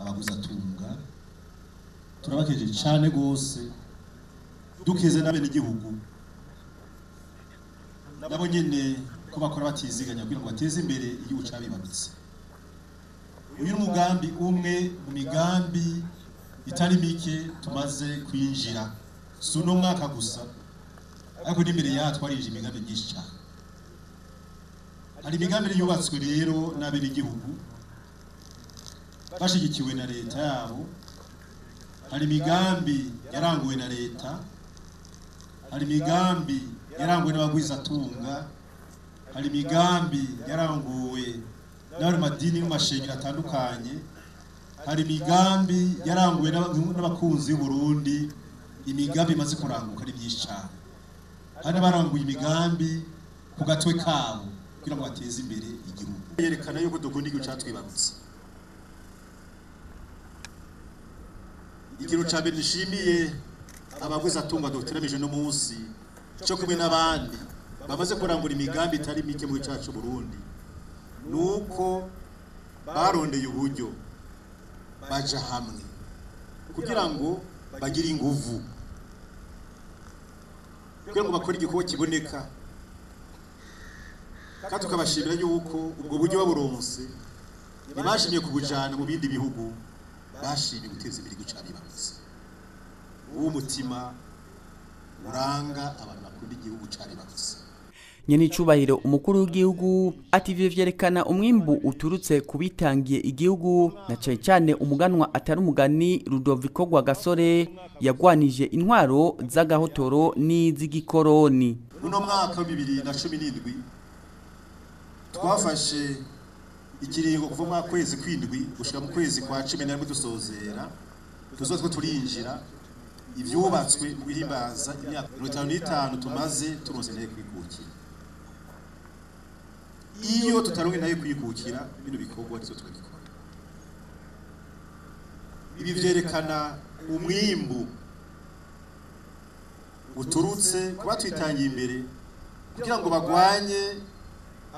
Abagwizatunga turabakeje cane gose, dukeze n'abenegihugu nabo nyene ko bakora batiziganya kugira ngo bateze imbere igihugu cabibarutse. Uyu ni umugambi umwe mu migambi itari mike tumaze kwinjira, si uno mwaka gusa, ariko n'imbere yaho twarinjije imigambi myinshi cyane. Hari imigambi yubatswe rero n'abenegihugu bashigikiwe na leta yabo, hari imigambi yaranguwe na leta, hari imigambi yaranguwe n'abagwizatunga, hari imigambi yaranguwe n'abari madini y'amashengero atandukanye, hari imigambi yaranguwe n'abakunzi b'u Burundi. Imigambi imaze kuranguka ari myinshi cyane. Hari n'abaranguye imigambi ku gatwe kabo kugira ngo bateze imbere igihugu. Yerekana yuko dukunda igihugu catwibarutse. Ikintu ca mbere nishimiye abagwizatunga duteramije no munsi cyo kumwe n'abandi bamaze kurangura imigambi itari mike mu cacu Burundi, nuko barondeye uburyo baja hamwe kugira ngo bagire inguvu, kugira ngo bakore igikorwa kiboneka. Kandi tukabashimira yuko ubwo buryo baburonse ntibashimye kubujana mu bindi bihugu, bashimye guteza imbere igihugu cabibarutse. Uwo mutima uranga abantu bakunda igihugu cabibarutse. Nyenicubahiro umukuru w'igihugu ati ivyo vyerekana umwimbu uturutse kubitangiye igihugu, na cane cane umuganwa atari umugani Rudoviko Rwagasore yagwanije intwaro z'agahotoro n'iz'igikoroni. Uno mwaka wa 2017 twafashe ikiringo kuva mu kwezi kwindwi gushika mu kwezi kwa 11 dusozera, tuzotwo turinjira ivyubatswe mu guhimbaza imyaka 55 tumaze turonse nayo kwikukira. Iyo tutaronke nayo kwikukira bino bikorwa nizo twabikora. Ibi vyerekana umwimbu uturutse kuba twitangiye imbere kugira ngo bagwanye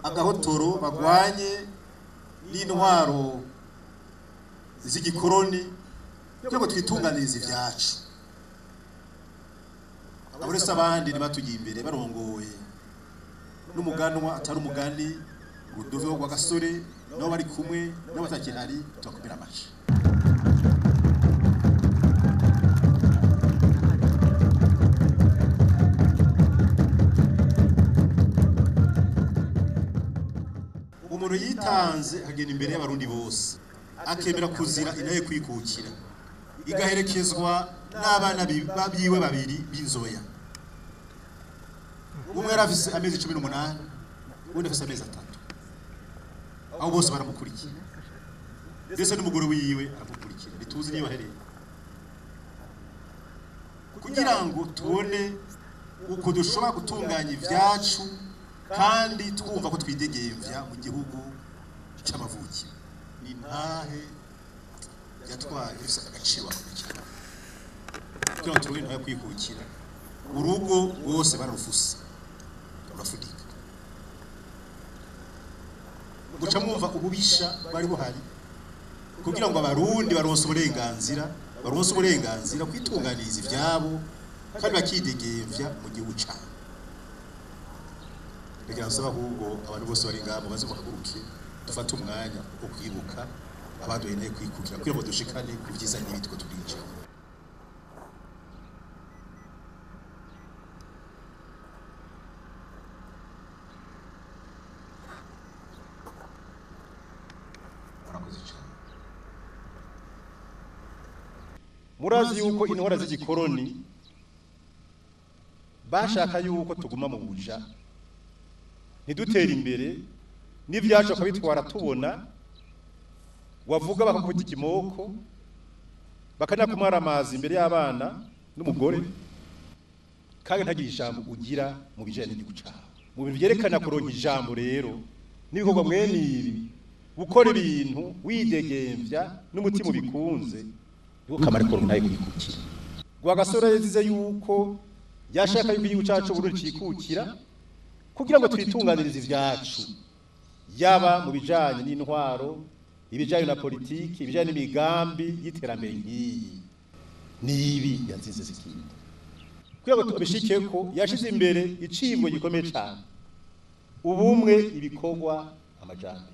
agahotoro, bagwanye n'intwaro z'igikoroni, kugira ngo twitunganirize ivyacu. Abarese abandi ntibatugiye imbere barongoye n'umuganwa atari umugani Rudoviko Rwagasore, nabo bari kumwe nabo batakihari, tubakomera amashi. Umuntu yitanze agenda imbere y'abarundi bose akemera kuzira inaye kwikukira, igaherekezwa n'abana biwe babiri b'inzoya. Umwe yari afise amezi 18, undi afise amezi 3. Abo bose baramukurikira, ndetse n'umugore wiwe aramukurikira, ntituzi niyo bahereye. Kugira ngo tubone uko dushobora gutunganya ivyacu kandi twumva ko twidegemvya mu gihugu c'amavukiro. Ni ntahe yatwaye ifise agaciro gakomeye kugira ngo tubone intahe kwikukira. Urugo rwose bararufuse, rurafudika. Guca mwumva ububisha bari buhari kugira ngo abarundi baronse uburenganzira kwitunganiriza ivyabo kandi bakidegemvya mu gihugu cabo. Reka nsaba ahubwo abantu bose bari ngaho baze muhaguruke dufate umwanya wo kwibuka abaduhaye intebe kwikukira kugira ngo dushikane ku vyiza n'ibi two turinjira. Murazi yuko intwara z'igikoroni bashaka yuko tuguma mu buja, ntidutera imbere, n'ivyacu bakabitwara tubona, wavuga bakakubita ikimoko, bakanakumara amazi imbere y'abana n'umugore, kandi ntagire ijambo ugira mu bijanye n'igihugu cawe. Mu bintu vyerekana kuronka ijambo rero n'ibikorwa mwene ibi, gukora ibintu widegemvya n'umutima ubikunze, niko kamaro ko nayo kwikukira. Rwagasore yazize yuko yashaka yuko igihugu cacu Burundi cikukira kugira ngo twitunganirize ivyacu, yaba mu bijanye n'intwaro, ibijanye na politiki, ibijanye n'imigambi y'iterambere nk'iyi. Nibi yanzize zikindi kugira ngo tubishike ko yashize imbere icimbo gikomeye cane, ubumwe, ibikorwa, amajambo.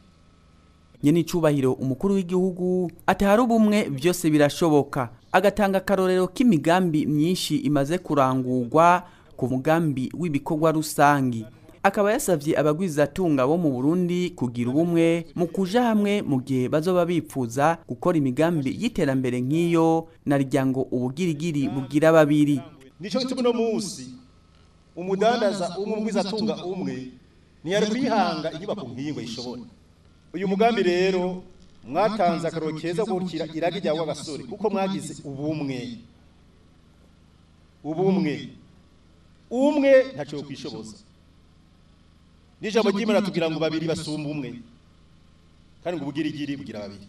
Nyenicubahiro umukuru w'igihugu ati hari ubumwe byose birashoboka, agatanga akarorero k'imigambi myinshi imaze kurangurwa ku mugambi w'ibikorwa rusangi. Akaba yasavye abagwizatunga bo mu Burundi kugira ubumwe mu kuja hamwe mu gihe bazoba bipfuza gukora imigambi y'iterambere nk'iyo, narya ngo ubugirigiri bugira babiri. Nico gituma uno munsi umudandaza umwe, umugwizatunga umwe ntiyari kwihanga inyubako nk'iyi ngo ayishobore. Uyu mugambi rero mwatanze akaroro keza gukira iragi rya Rwagasore, kuko mwagize ubumwe. Ubumwe umwe ntaco kwishoboza. N'ijambo ry'Imana tugira ngo babiri basumba umwe, kandi ngo ubugirigiri bugira babiri.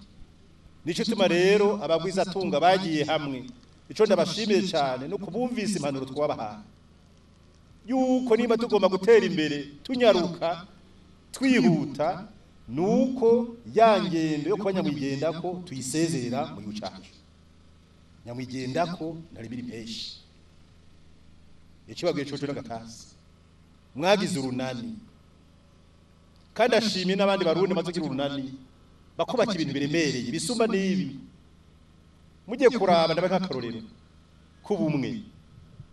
Nico tuma rero abagwiza tunga bagiye hamwe. Ico ndabashimiye cyane no kubumvisa impanuro twabahaye, yuko niba tugomba gutera imbere tunyaruka twihuta, nuko ya ngendo yo kuba nyamwigendako tuyisezerera mu gihugu cyacu. Nyamwigendako nari biri menshi ikibabwiye coco n'agatasi mwagize urunani, kandi ashimye n'abandi barundi maze kugira urunani bakubaka ibintu biremereye bisumba n'ibi. Mugiye kuraba ndabe nk'akarorero k'ubumwe.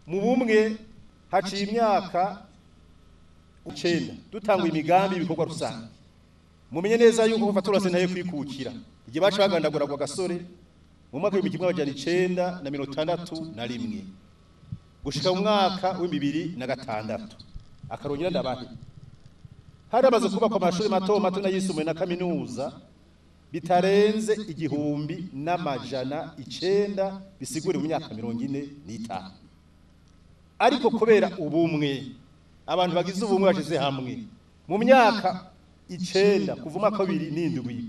Mu bumwe haciye imyaka 9 dutangwa imigambi ibikorwa rusange. Mumenye neza yuko kuva turase ntaye kwikukira igihe baca bagandagura kwa gasore mu mwaka wa 1961 gushika mu mwaka wa 2006 akarongera ndabahe hari amaze kubakwa amashuri mato mato n'ayisumbuye na kaminuza bitarenze 1900 bisigura mu myaka 45. Ariko kubera ubumwe abantu bagize ubumwe bashize hamwe mu myaka 9 kuva umwaka 2007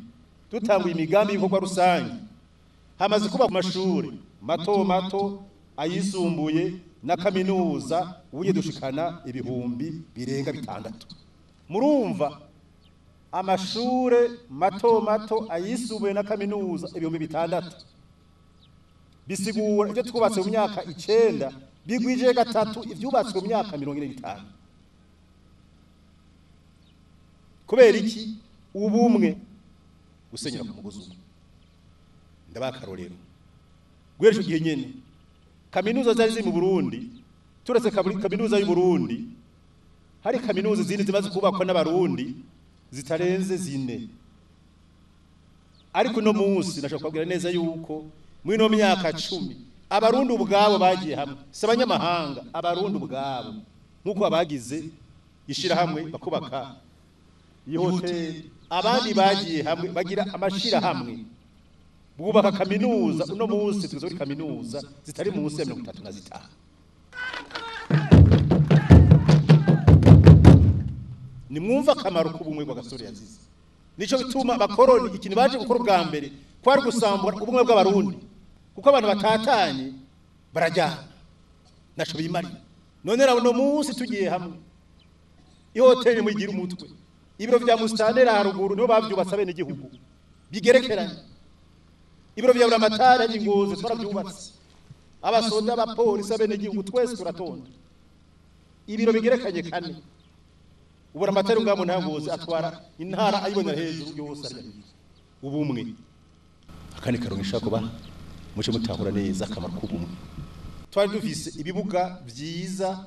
dutanguye imigambi y'ibikorwa rusange, hamaze kuba amashuri mato mato ayisumbuye na kaminuza ubuye dushikana ibihumbi birenga 6. Murumva amashure mato mato ayisumbuye na kaminuza ibihumbi 6 bisigura ibyo twubatse mu myaka 9 bigwije gatatu ivyubatswe mu myaka 45. Kubera iki? Ubumwe gusenyera ku mugozi umwe. Ndabakarorero guhera ico gihe nyene kaminuza zari ziri mu Burundi, turetse kaminuza y'u Burundi hari kaminuza zindi zimaze kubakwa n'abarundi zitarenze 4. Ariko no munsi nashaka kubabwira neza yuko muri no myaka 10 abarundi ubwabo bagiye hamwe, si abanyamahanga, abarundi ubwabo nkuko abagize ishira hamwe bakubaka ihoteli, abandi bagiye hamwe bagira amashira hamwe bubaka kaminuza. Uno munsi tugeze kuri kaminuza zitari munsi ya 35. Nimwumva akamaro k'ubumwe bwa gasore yazize. Nico bituma abakoroni ikintu baje gukora ubwa mbere kwari gusambura ubumwe bw'abarundi, kuko abantu batatanye barajyana naco bimarira. None rero uno munsi tugiye hamwe, ihoteli muyigira umutwe, ibiro vya mustanera haruguru nibo bavyubatse bene igihugu bigerekeranye, ibiro vya buramatari y'ingozi twaravyubatse, abasoda abapolisi bene igihugu twese turatonda, ibiro bigerekanye kane. Ubura amatari ngamo ntangozi atwara intara ayibonera hejuru yose ari ubumwe. Akandi karongisha kuba muce mutahura neza akamaro k'ubumwe. Twari dufise ibibuga vyiza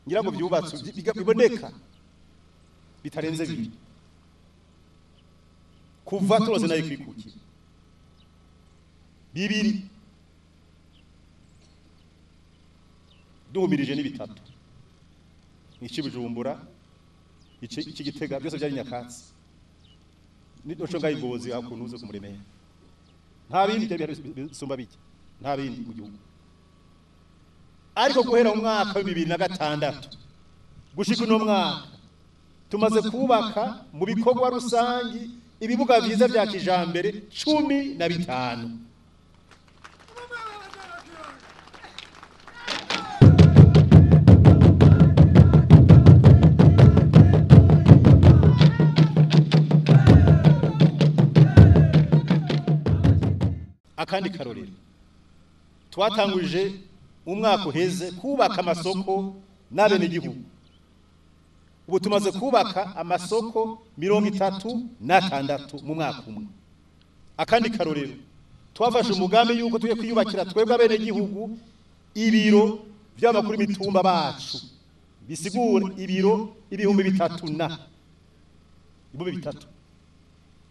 ngira ngo byubatse biboneka bitarenze 2 kuva turoze nayo kwikukira 2 duhumirije ni 3 iki Bujumbura iki Gitega byose byari nyakatsi nico ngayigozi hakunuze kumuremera nta bindi byari bisumba bike nta bindi mu gihugu. Ariko guhera mu mwaka wa 2006 gushika uno mwaka tumaze kubaka mu bikorwa rusangi ibibuga vyiza vya kijambere 15. Akandi karorero twatanguje umwaka uheze kubaka amasoko n'abene igihugu. Ubu tumaze kubaka amasoko 36 mu mwaka umwe. Akandi karorero twafashe umugambi yuko tugiye kwiyubakira twebwe abene igihugu ibiro by'abakuru imitumba bacu bisigura ibiro 3000 na 3000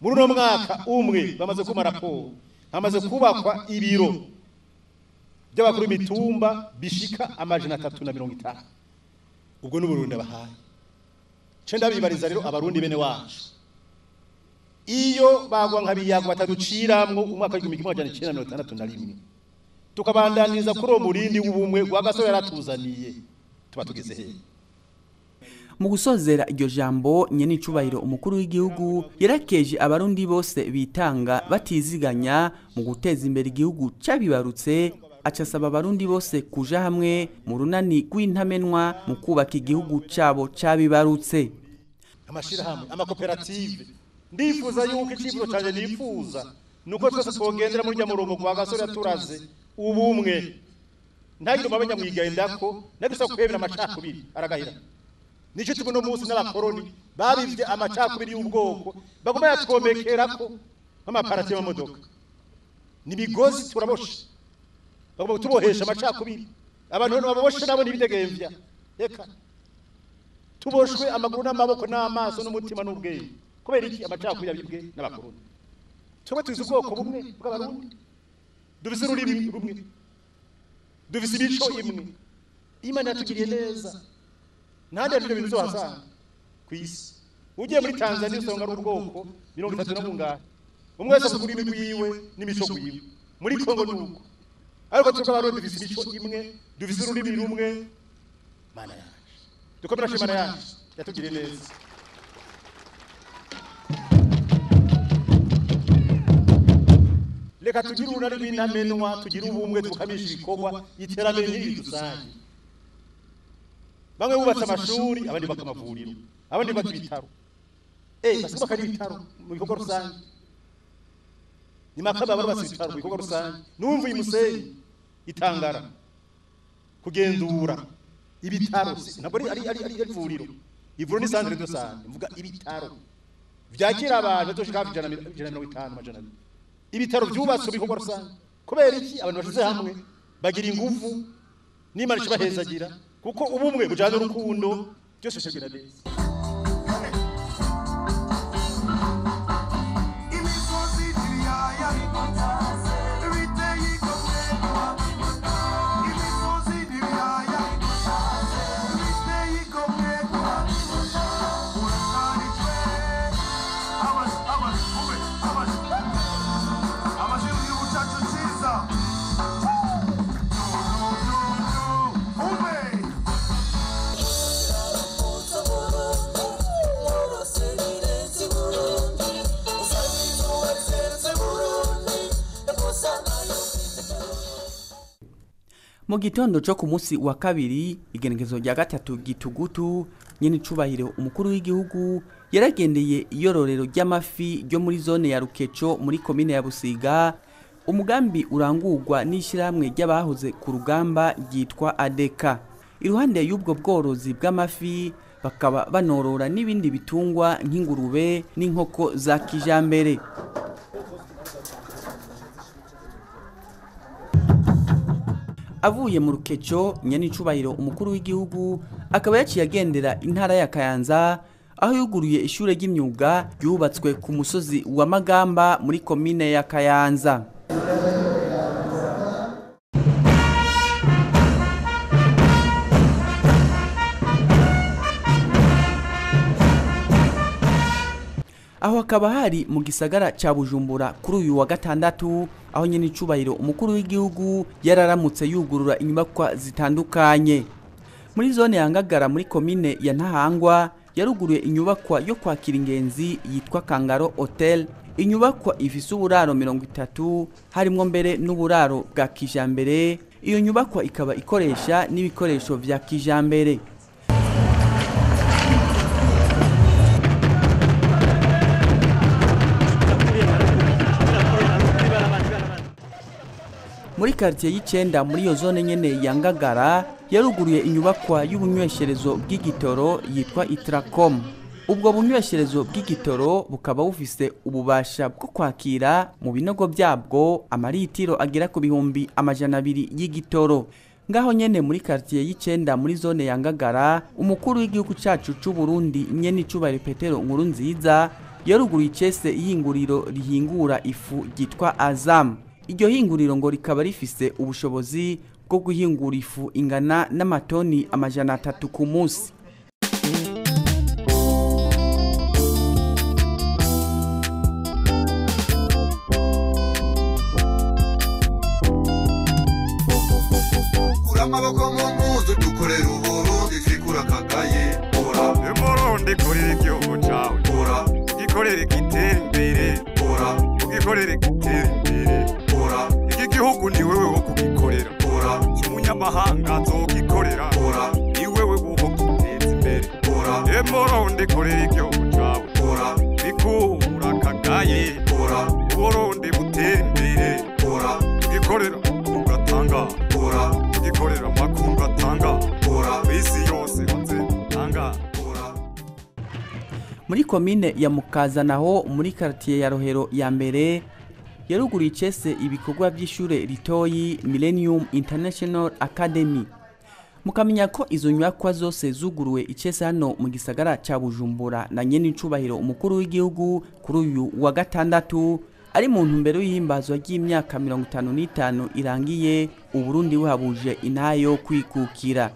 muri uno mwaka umwe bamaze kuma raporo hamaze kubakwa ibiro by'abakuru imitumba bishika 350. Ubwo n'Uburundi abahaye. Cenda bibariza rero abarundi bene wacu, iyo bagwa nka biyago bataduciramwo umwaka wa 1961 tukabandaniriza kuri uwo murindi w'ubumwe rwa gasore yaratuzaniye, tuba tugeze hehe? Mu gusozera iryo jambo, nyenicubahiro umukuru w'igihugu yarakeje abarundi bose bitanga batiziganya mu guteza imbere igihugu cabibarutse, aca asaba abarundi bose kuja hamwe mu runani rw'intamenwa mu kubaka igihugu cabo cabibarutse. Amashirahamwe, amakoperative, ndifuza yuko icifuzo canje nifuza nuko twese twogendera muri rya murongo kwa gasore yaturaze ubumwe, ntagire umabenya mwigendako nagusaba kwemera amacakubiri aragahira. Nico tubona umunsi n'abakoroni babivye amacakubiri y'ubwoko baguma yatwomekerako nk'amaparati y'amamodoka, n'imigozi turaboshe, bagomba kutubohesha amacakubiri. Abantu none baboshe nabo ntibidegemvya, reka tuboshwe amaguru n'amaboko n'amaso n'umutima n'ubwenge. Kubera iki? Amacakubiri abibwe n'abakoroni. Twebwe tuzi ubwoko bumwe bw'abarundi, dufise ururimi rumwe, dufise imico imwe. Imana yatugiriye neza, ntahandi hari ibyo bintu uzohasanga ku isi. Ugiye muri Tanzania usanga ari ubwoko 31, umwe wese avuga ururimi rwiwe n'imico rwiwe. Muri Kongo nuko, ariko twebwe abarundi dufise imico imwe, dufise ururimi rumwe. Mana yacu, dukomere Imana yacu yatugiriye neza. Reka tugire urunani rw'intamenwa, tugire ubumwe, tukamisha ibikorwa, iterambere ntiridusange. Bamwe bubatse amashuri, abandi bubaka amavuriro, abandi bubaka ibitaro. Basi bubaka n'ibitaro mu bikorwa rusange. Ni makamba barubatse ibitaro mu bikorwa rusange. Numva uyu musenyi itangara kugenzura ibitaro, ntabwo ari ivuriro. Ivuriro ni centre de santé, mvuga ibitaro vyakira abantu batoshika hafi 150 200. Ibitaro byubatswe mu bikorwa rusange. Kubera iki? Abantu bashize hamwe bagira ingufu n'Imana ibahezagira, kuko ubumwe bujana urukundo, byose bishobora neza. Mu gitondo cyo ku munsi wa kabiri, igenekezo rya 3 gitugutu, nyenicubahiro umukuru w'igihugu yaragendeye iyororero ry'amafi ryo muri zone ya Rukeco muri komine ya Busiga. Umugambi urangurwa n'ishyirahamwe ry'abahoze ku rugamba ryitwa ADEKA. Iruhande y'ubwo bworozi bw'amafi bakaba banorora n'ibindi bitungwa nk'ingurube n'inkoko za kijambere. Avuye mu Rukeco, nyenicubahiro umukuru w'igihugu akaba yaciye agendera intara ya Kayanza, aho yuguruye ishure ry'imyuga ryubatswe ku musozi wa Magamba muri komine ya Kayanza. Aho akaba hari mu gisagara ca Bujumbura kuri uyu wa gatandatu, aho nyenicubahiro umukuru w'igihugu yararamutse yugurura inyubakwa zitandukanye. Muri zone ya Ngagara muri komine ya Ntahangwa yaruguruye inyubakwa yo kwakira ingenzi yitwa Kangaro Hotel. Inyubakwa ifise uburaro 30, harimwo mbere n'uburaro bwa kijambere. Iyo nyubakwa ikaba ikoresha n'ibikoresho vya kijambere. Muri quartier y'icenda muri iyo zone nyene ya Ngagara yaruguruye inyubakwa y'ubunywesherezo bw'igitoro yitwa Itracom. Ubwo bunywesherezo bw'igitoro bukaba bufise ububasha bwo kwakira mu binogo byabwo amaritiro agera ku 200,000 y'igitoro. Ngaho nyene muri quartier y'icenda muri zone ya Ngagara, umukuru w'igihugu cacu c'u Burundi nyene icubahiro Petero Nkurunziza yaruguruye icese ihinguriro rihingura ifu ryitwa Azam. Iryo hinguriro ngo rikaba rifise ubushobozi bwo guhingura ifu ingana n'amatoni 300 ku munsi. Amaboko mu mpuzu dukorera Uburundi twikura kagaye. Murundi korera igihugu cawe, ugikorere gitera imbere, ugikorere gitera imbere. Iki gihugu ni wewe wo kugikorera, si umunyamahanga azogikorera, ni wewe wo kugiteza imbere. Murundi korera igihugu cawe, bikura kagaye, Uburundi butera imbere, ugikorera amakungu atanga, ugikorera amakungu atanga, kw'isi yose baze batanga. Muri komine ya Mukaza naho muri quartier ya Rohero ya mbere yaruguriye icese ibikorwa by'ishure ritoyi Millennium International Academy. Mukamenya ko izo nyubakwa zose zuguruwe icese hano mu gisagara ca Bujumbura na nyene icubahiro umukuru w'igihugu kuri uyu wa gatandatu ari mu ntumbero y'ihimbazwa ry'imyaka 55 irangiye Uburundi buhabuje intayo kwikukira.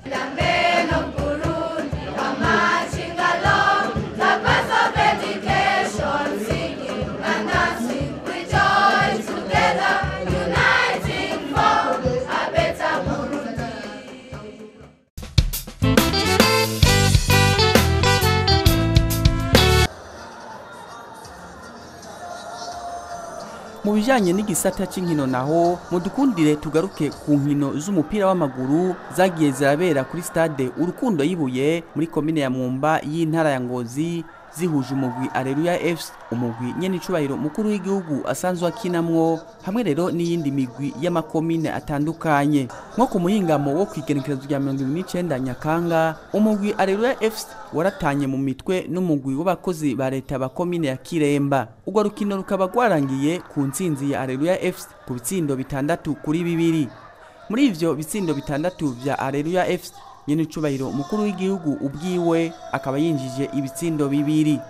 Mu bijanye n'igisata c'inkino naho mudukundire tugaruke ku nkino z'umupira w'amaguru zagiye zirabera kuri stade Urukundo yibuye muri komine ya Mwumba y'intara ya Ngozi zihuje umugwi Areruya FC, umugwi nyene icubahiro mukuru w'igihugu asanzwe akinamwo, hamwe rero n'iyindi migwi y'amakomine atandukanye. Nko ku muhingamo wo kwigenekerezo rya 2029 Nyakanga, umugwi Areruya FC waratanye mu mitwe n'umugwi w'abakozi ba leta ba komine ya Kiremba. Urwo rukino rukaba rwarangiye ku ntsinzi ya Areruya FC ku bitsindo 6-2. Muri ivyo bitsindo 6 vya Areruya FC, nyene icubahiro mukuru w'igihugu ubwiwe akaba yinjije ibitsindo 2.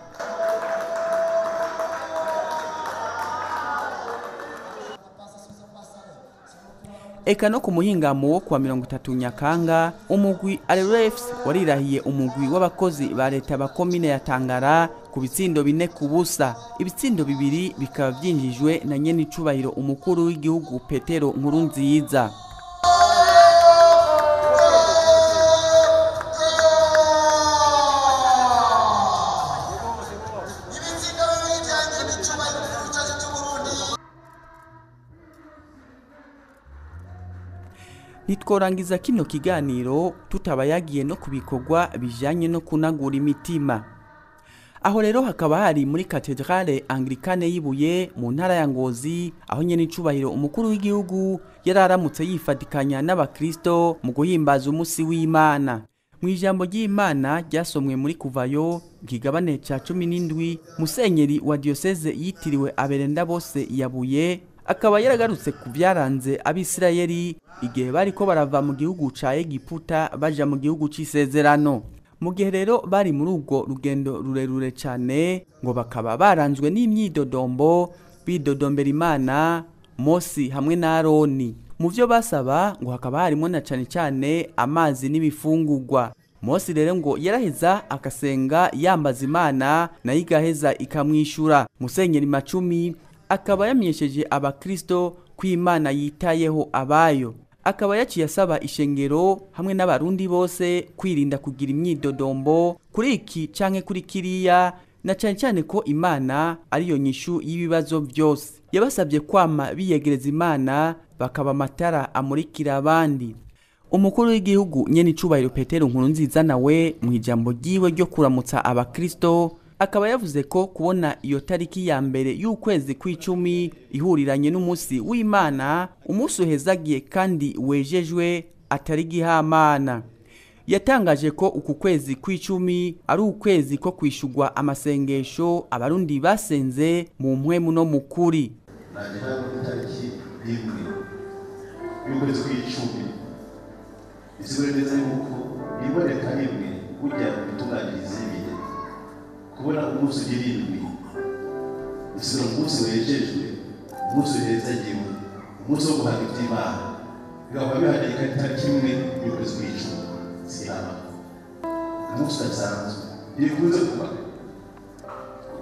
Eka no ku muhingamo wo kuwa 30 Nyakanga, umugwi Areruya FC warirahiye umugwi w'abakozi ba leta ba komine ya Tangara ku bitsindo 4-0. Ibitsindo 2 bikaba vyinjijwe na nyene icubahiro umukuru w'igihugu Petero Nkurunziza. Nitworangiza kino kiganiro tutaba yagiye no kubikorwa bijanye no kunagura imitima. Aho rero hakaba hari muri Katedrale Anglikane yibuye mu ntara ya Ngozi, aho nyene icubahiro umukuru w'igihugu yararamutse yifatikanya n'abakristo mu guhimbaza umusi w'Imana. Mu ijambo ry'Imana ryasomwe muri Kuvayo kigabane ca 17, musenyeri wa diocese yitiriwe Aberenda bose yabuye akaba yaragarutse ku byaranze Abisirayeli igihe bariko barava mu gihugu ca Egiputa baja mu gihugu c'isezerano. Mu gihe rero bari muri ubwo rugendo rurerure cyane, ngo bakaba baranzwe n'imyidodombo, bidodombera Imana, Mose hamwe na Aroni. Mu vyo basaba ngo hakaba harimo na cane cane amazi n'ibifungurwa. Mose rero ngo yaraheza akasenga yambaza Imana, nayo igaheza ikamwishura. Musenyeri Macumi akaba yamenyesheje abakristo ko Imana yitayeho abayo. Akaba yaciye asaba ishengero hamwe n'abarundi bose kwirinda kugira imyidodombo kuri iki canke kuri kiriya, na cane cane ko Imana ariyo nyishu y'ibibazo byose. Yabasabye kwama biyegereza Imana bakaba amatara amurikira abandi. Umukuru w'igihugu nyene icubahiro Petero Nkurunziza nawe mu ijambo ryiwe ryo kuramutsa abakristo akaba yavuze ko kubona iyo tariki ya mbere y'ukwezi kw'icumi ihuriranye n'umunsi w'Imana, umunsi uhezagiye kandi wejejwe atari gihamana. Yatangaje ko uku kwezi kw'icumi ari ukwezi ko kwishurwa amasengesho abarundi basenze mu mpwemu no mukuri. Tariki rimwe y'ukwezi kw'icumi isigura neza yuko iboneka rimwe burya bitunganyiriza ibihe. Kubona umunsi ugira indwi isura umunsi wejejwe, umunsi uhezagiwe, umunsi wo guhanga iby'Imana, bigahora bihagarika itariki imwe y'ukwezi kw'icumi. Sihaba umunsi udasanzwe ntibikunze kuba.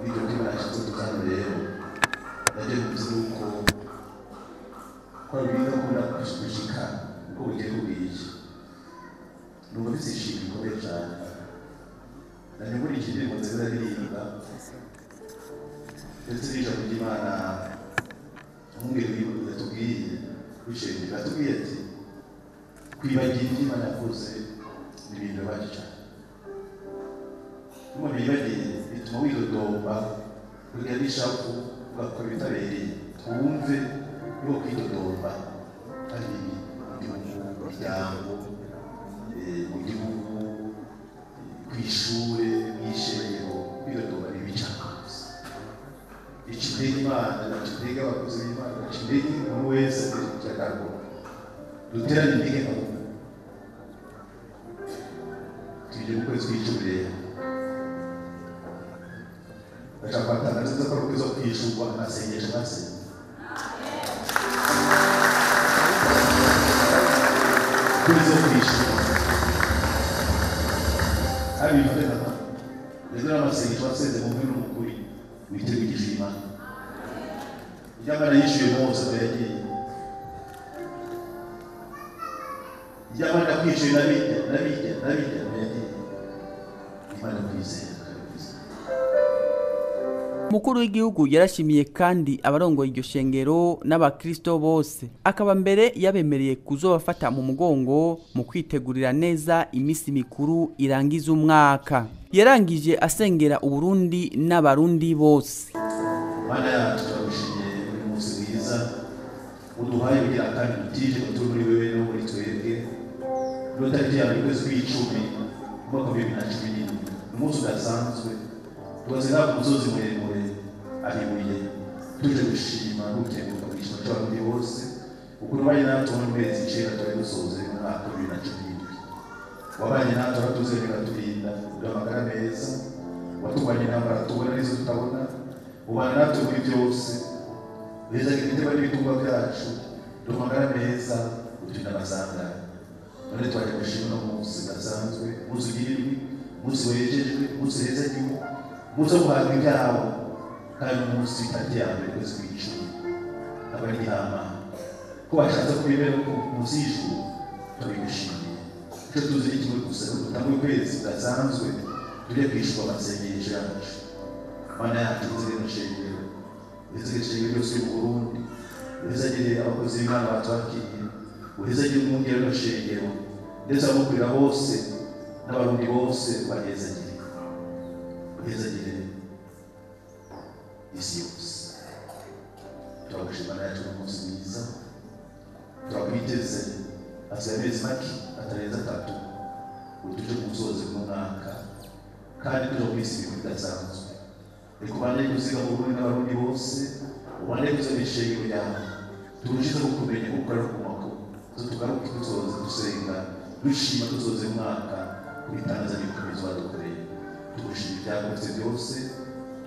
Ibyo by'Imana yashyize dutanu rero najya bivuze yuko ko biga kubona gushika uko bugiye bwije. Numva bifite ishimwe rikomeye cyane. Nanyungurije indirimbo nziza aririmba ndetse n'ijambo ry'Imana umwungeri yatubwiye w'ishengero atubwiye ati kwibagira ibyo Imana yakoze ni ibintu bibabaje cyane. Umuntu yibagiye bituma widodomba, ukagira n'ishavu, ugakora ibitabereye. Twumve yuko kwidodomba ari bibi mu muryango, mu gihugu, ku ishure, mu ishengero. Kwidodomba ni bibi cyane rwose. Bica intege Imana, bica intege abakozi b'Imana, bica intege umuntu wese agira duterane intege ahubwo. Tuje mu kwezi kw'icumi rero ndashaka kubatangaza ko ari ukwezi ko kwishurwa amasengesho basenga. Ukwezi ko kwishurwa hari ibintu mama rero n'amasengesho wasenze mu mubiri n'umukuri witeguye Imana. Iby'Imana yishyuye Mose aho yagiye, iby'Imana kwishyuye n'abijya n'abijya n'abijya aho yagiye. Imana kwizera. Mukuru w'igihugu yarashimiye kandi abarongoye iryo shengero n'abakristo bose, akaba mbere yabemereye kuzobafata mu mugongo mu kwitegurira neza iminsi mikuru irangiza umwaka. Yarangije asengera Uburundi n'abarundi bose. Mana yacu turagushimiye uyu munsi mwiza uduhaye kugira kandi dutije turi muri wewe no muri twebwe. N'utariki ya mbere ukwezi kw'icumi umwaka wa 2017 umunsi udasanzwe tubaze ku musozi muremure ahibuye tuje gushima no gukenguruka mu gishima cy'abarundi bose ukuntu banye natwe mu mezi 9 twari dusoze mu mwaka wa 2017. Wabanye natwe uratuzemera turinda uduha amagara meza, watubanye intambara tubona n'izo tutabona, ubana natwe muri byose, uhezaga ibitego n'ibitungwa byacu, duha amagara meza, uturinda amasangano. None twaje gushima uno munsi udasanzwe, umunsi ugirirwe, umunsi wejejwe, umunsi uhezagiwe, umunsi wo guhabwa ibyawo, kandi umunsi w'itariki ya mbere ukwezi kw'icumi aba ari ihama ko bashatse kubibera munsi y'ijuru. Turabigushimiye. Icyo tuzi ni kimwe gusa, dutanga ukwezi kudasanzwe tujye kwishurwa amasengesho yacu. Mana yacu uzige no shengero, uzige ishengero ryose mu Burundi, uhezagire abakozi b'Imana batwakiriye, uhezagire umwungeri w'ino shengero ndetse abamukurira bose n'abarundi bose bahezagire, uhezagire isi yose. Turagushima Mana yacu n'umunsi mwiza, turakwiteze hasigaye amezi make atarenze 3 ngo tuje ku musozi w'umwaka kandi tuje mu minsi mikuru idasanzwe. Reka ubane kuziga mu Burundi n'abarundi bose, ubane kuziga ishengero ryawe, turushizeho kukumenya kuko ari ukumako, tugaruke dusoza dusenga dushima dusoze umwaka kubitangaza n'ibikomeza wadukoreye. Tugushima ibyakoretse byose,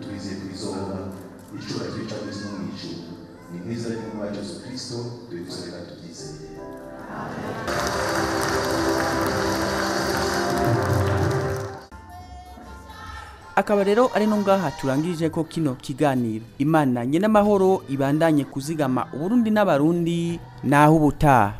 tubizeye kubizoba icura twica ku isi no mu ijuru. Ni mu izina ry'Umwami wacu Yesu Kristo tubigusabira tubyizeye. Akaba rero ari no ngaha turangirije ko kino kiganiro. Imana nye n'amahoro ibandanye kuzigama Uburundi n'abarundi naho ubutaha.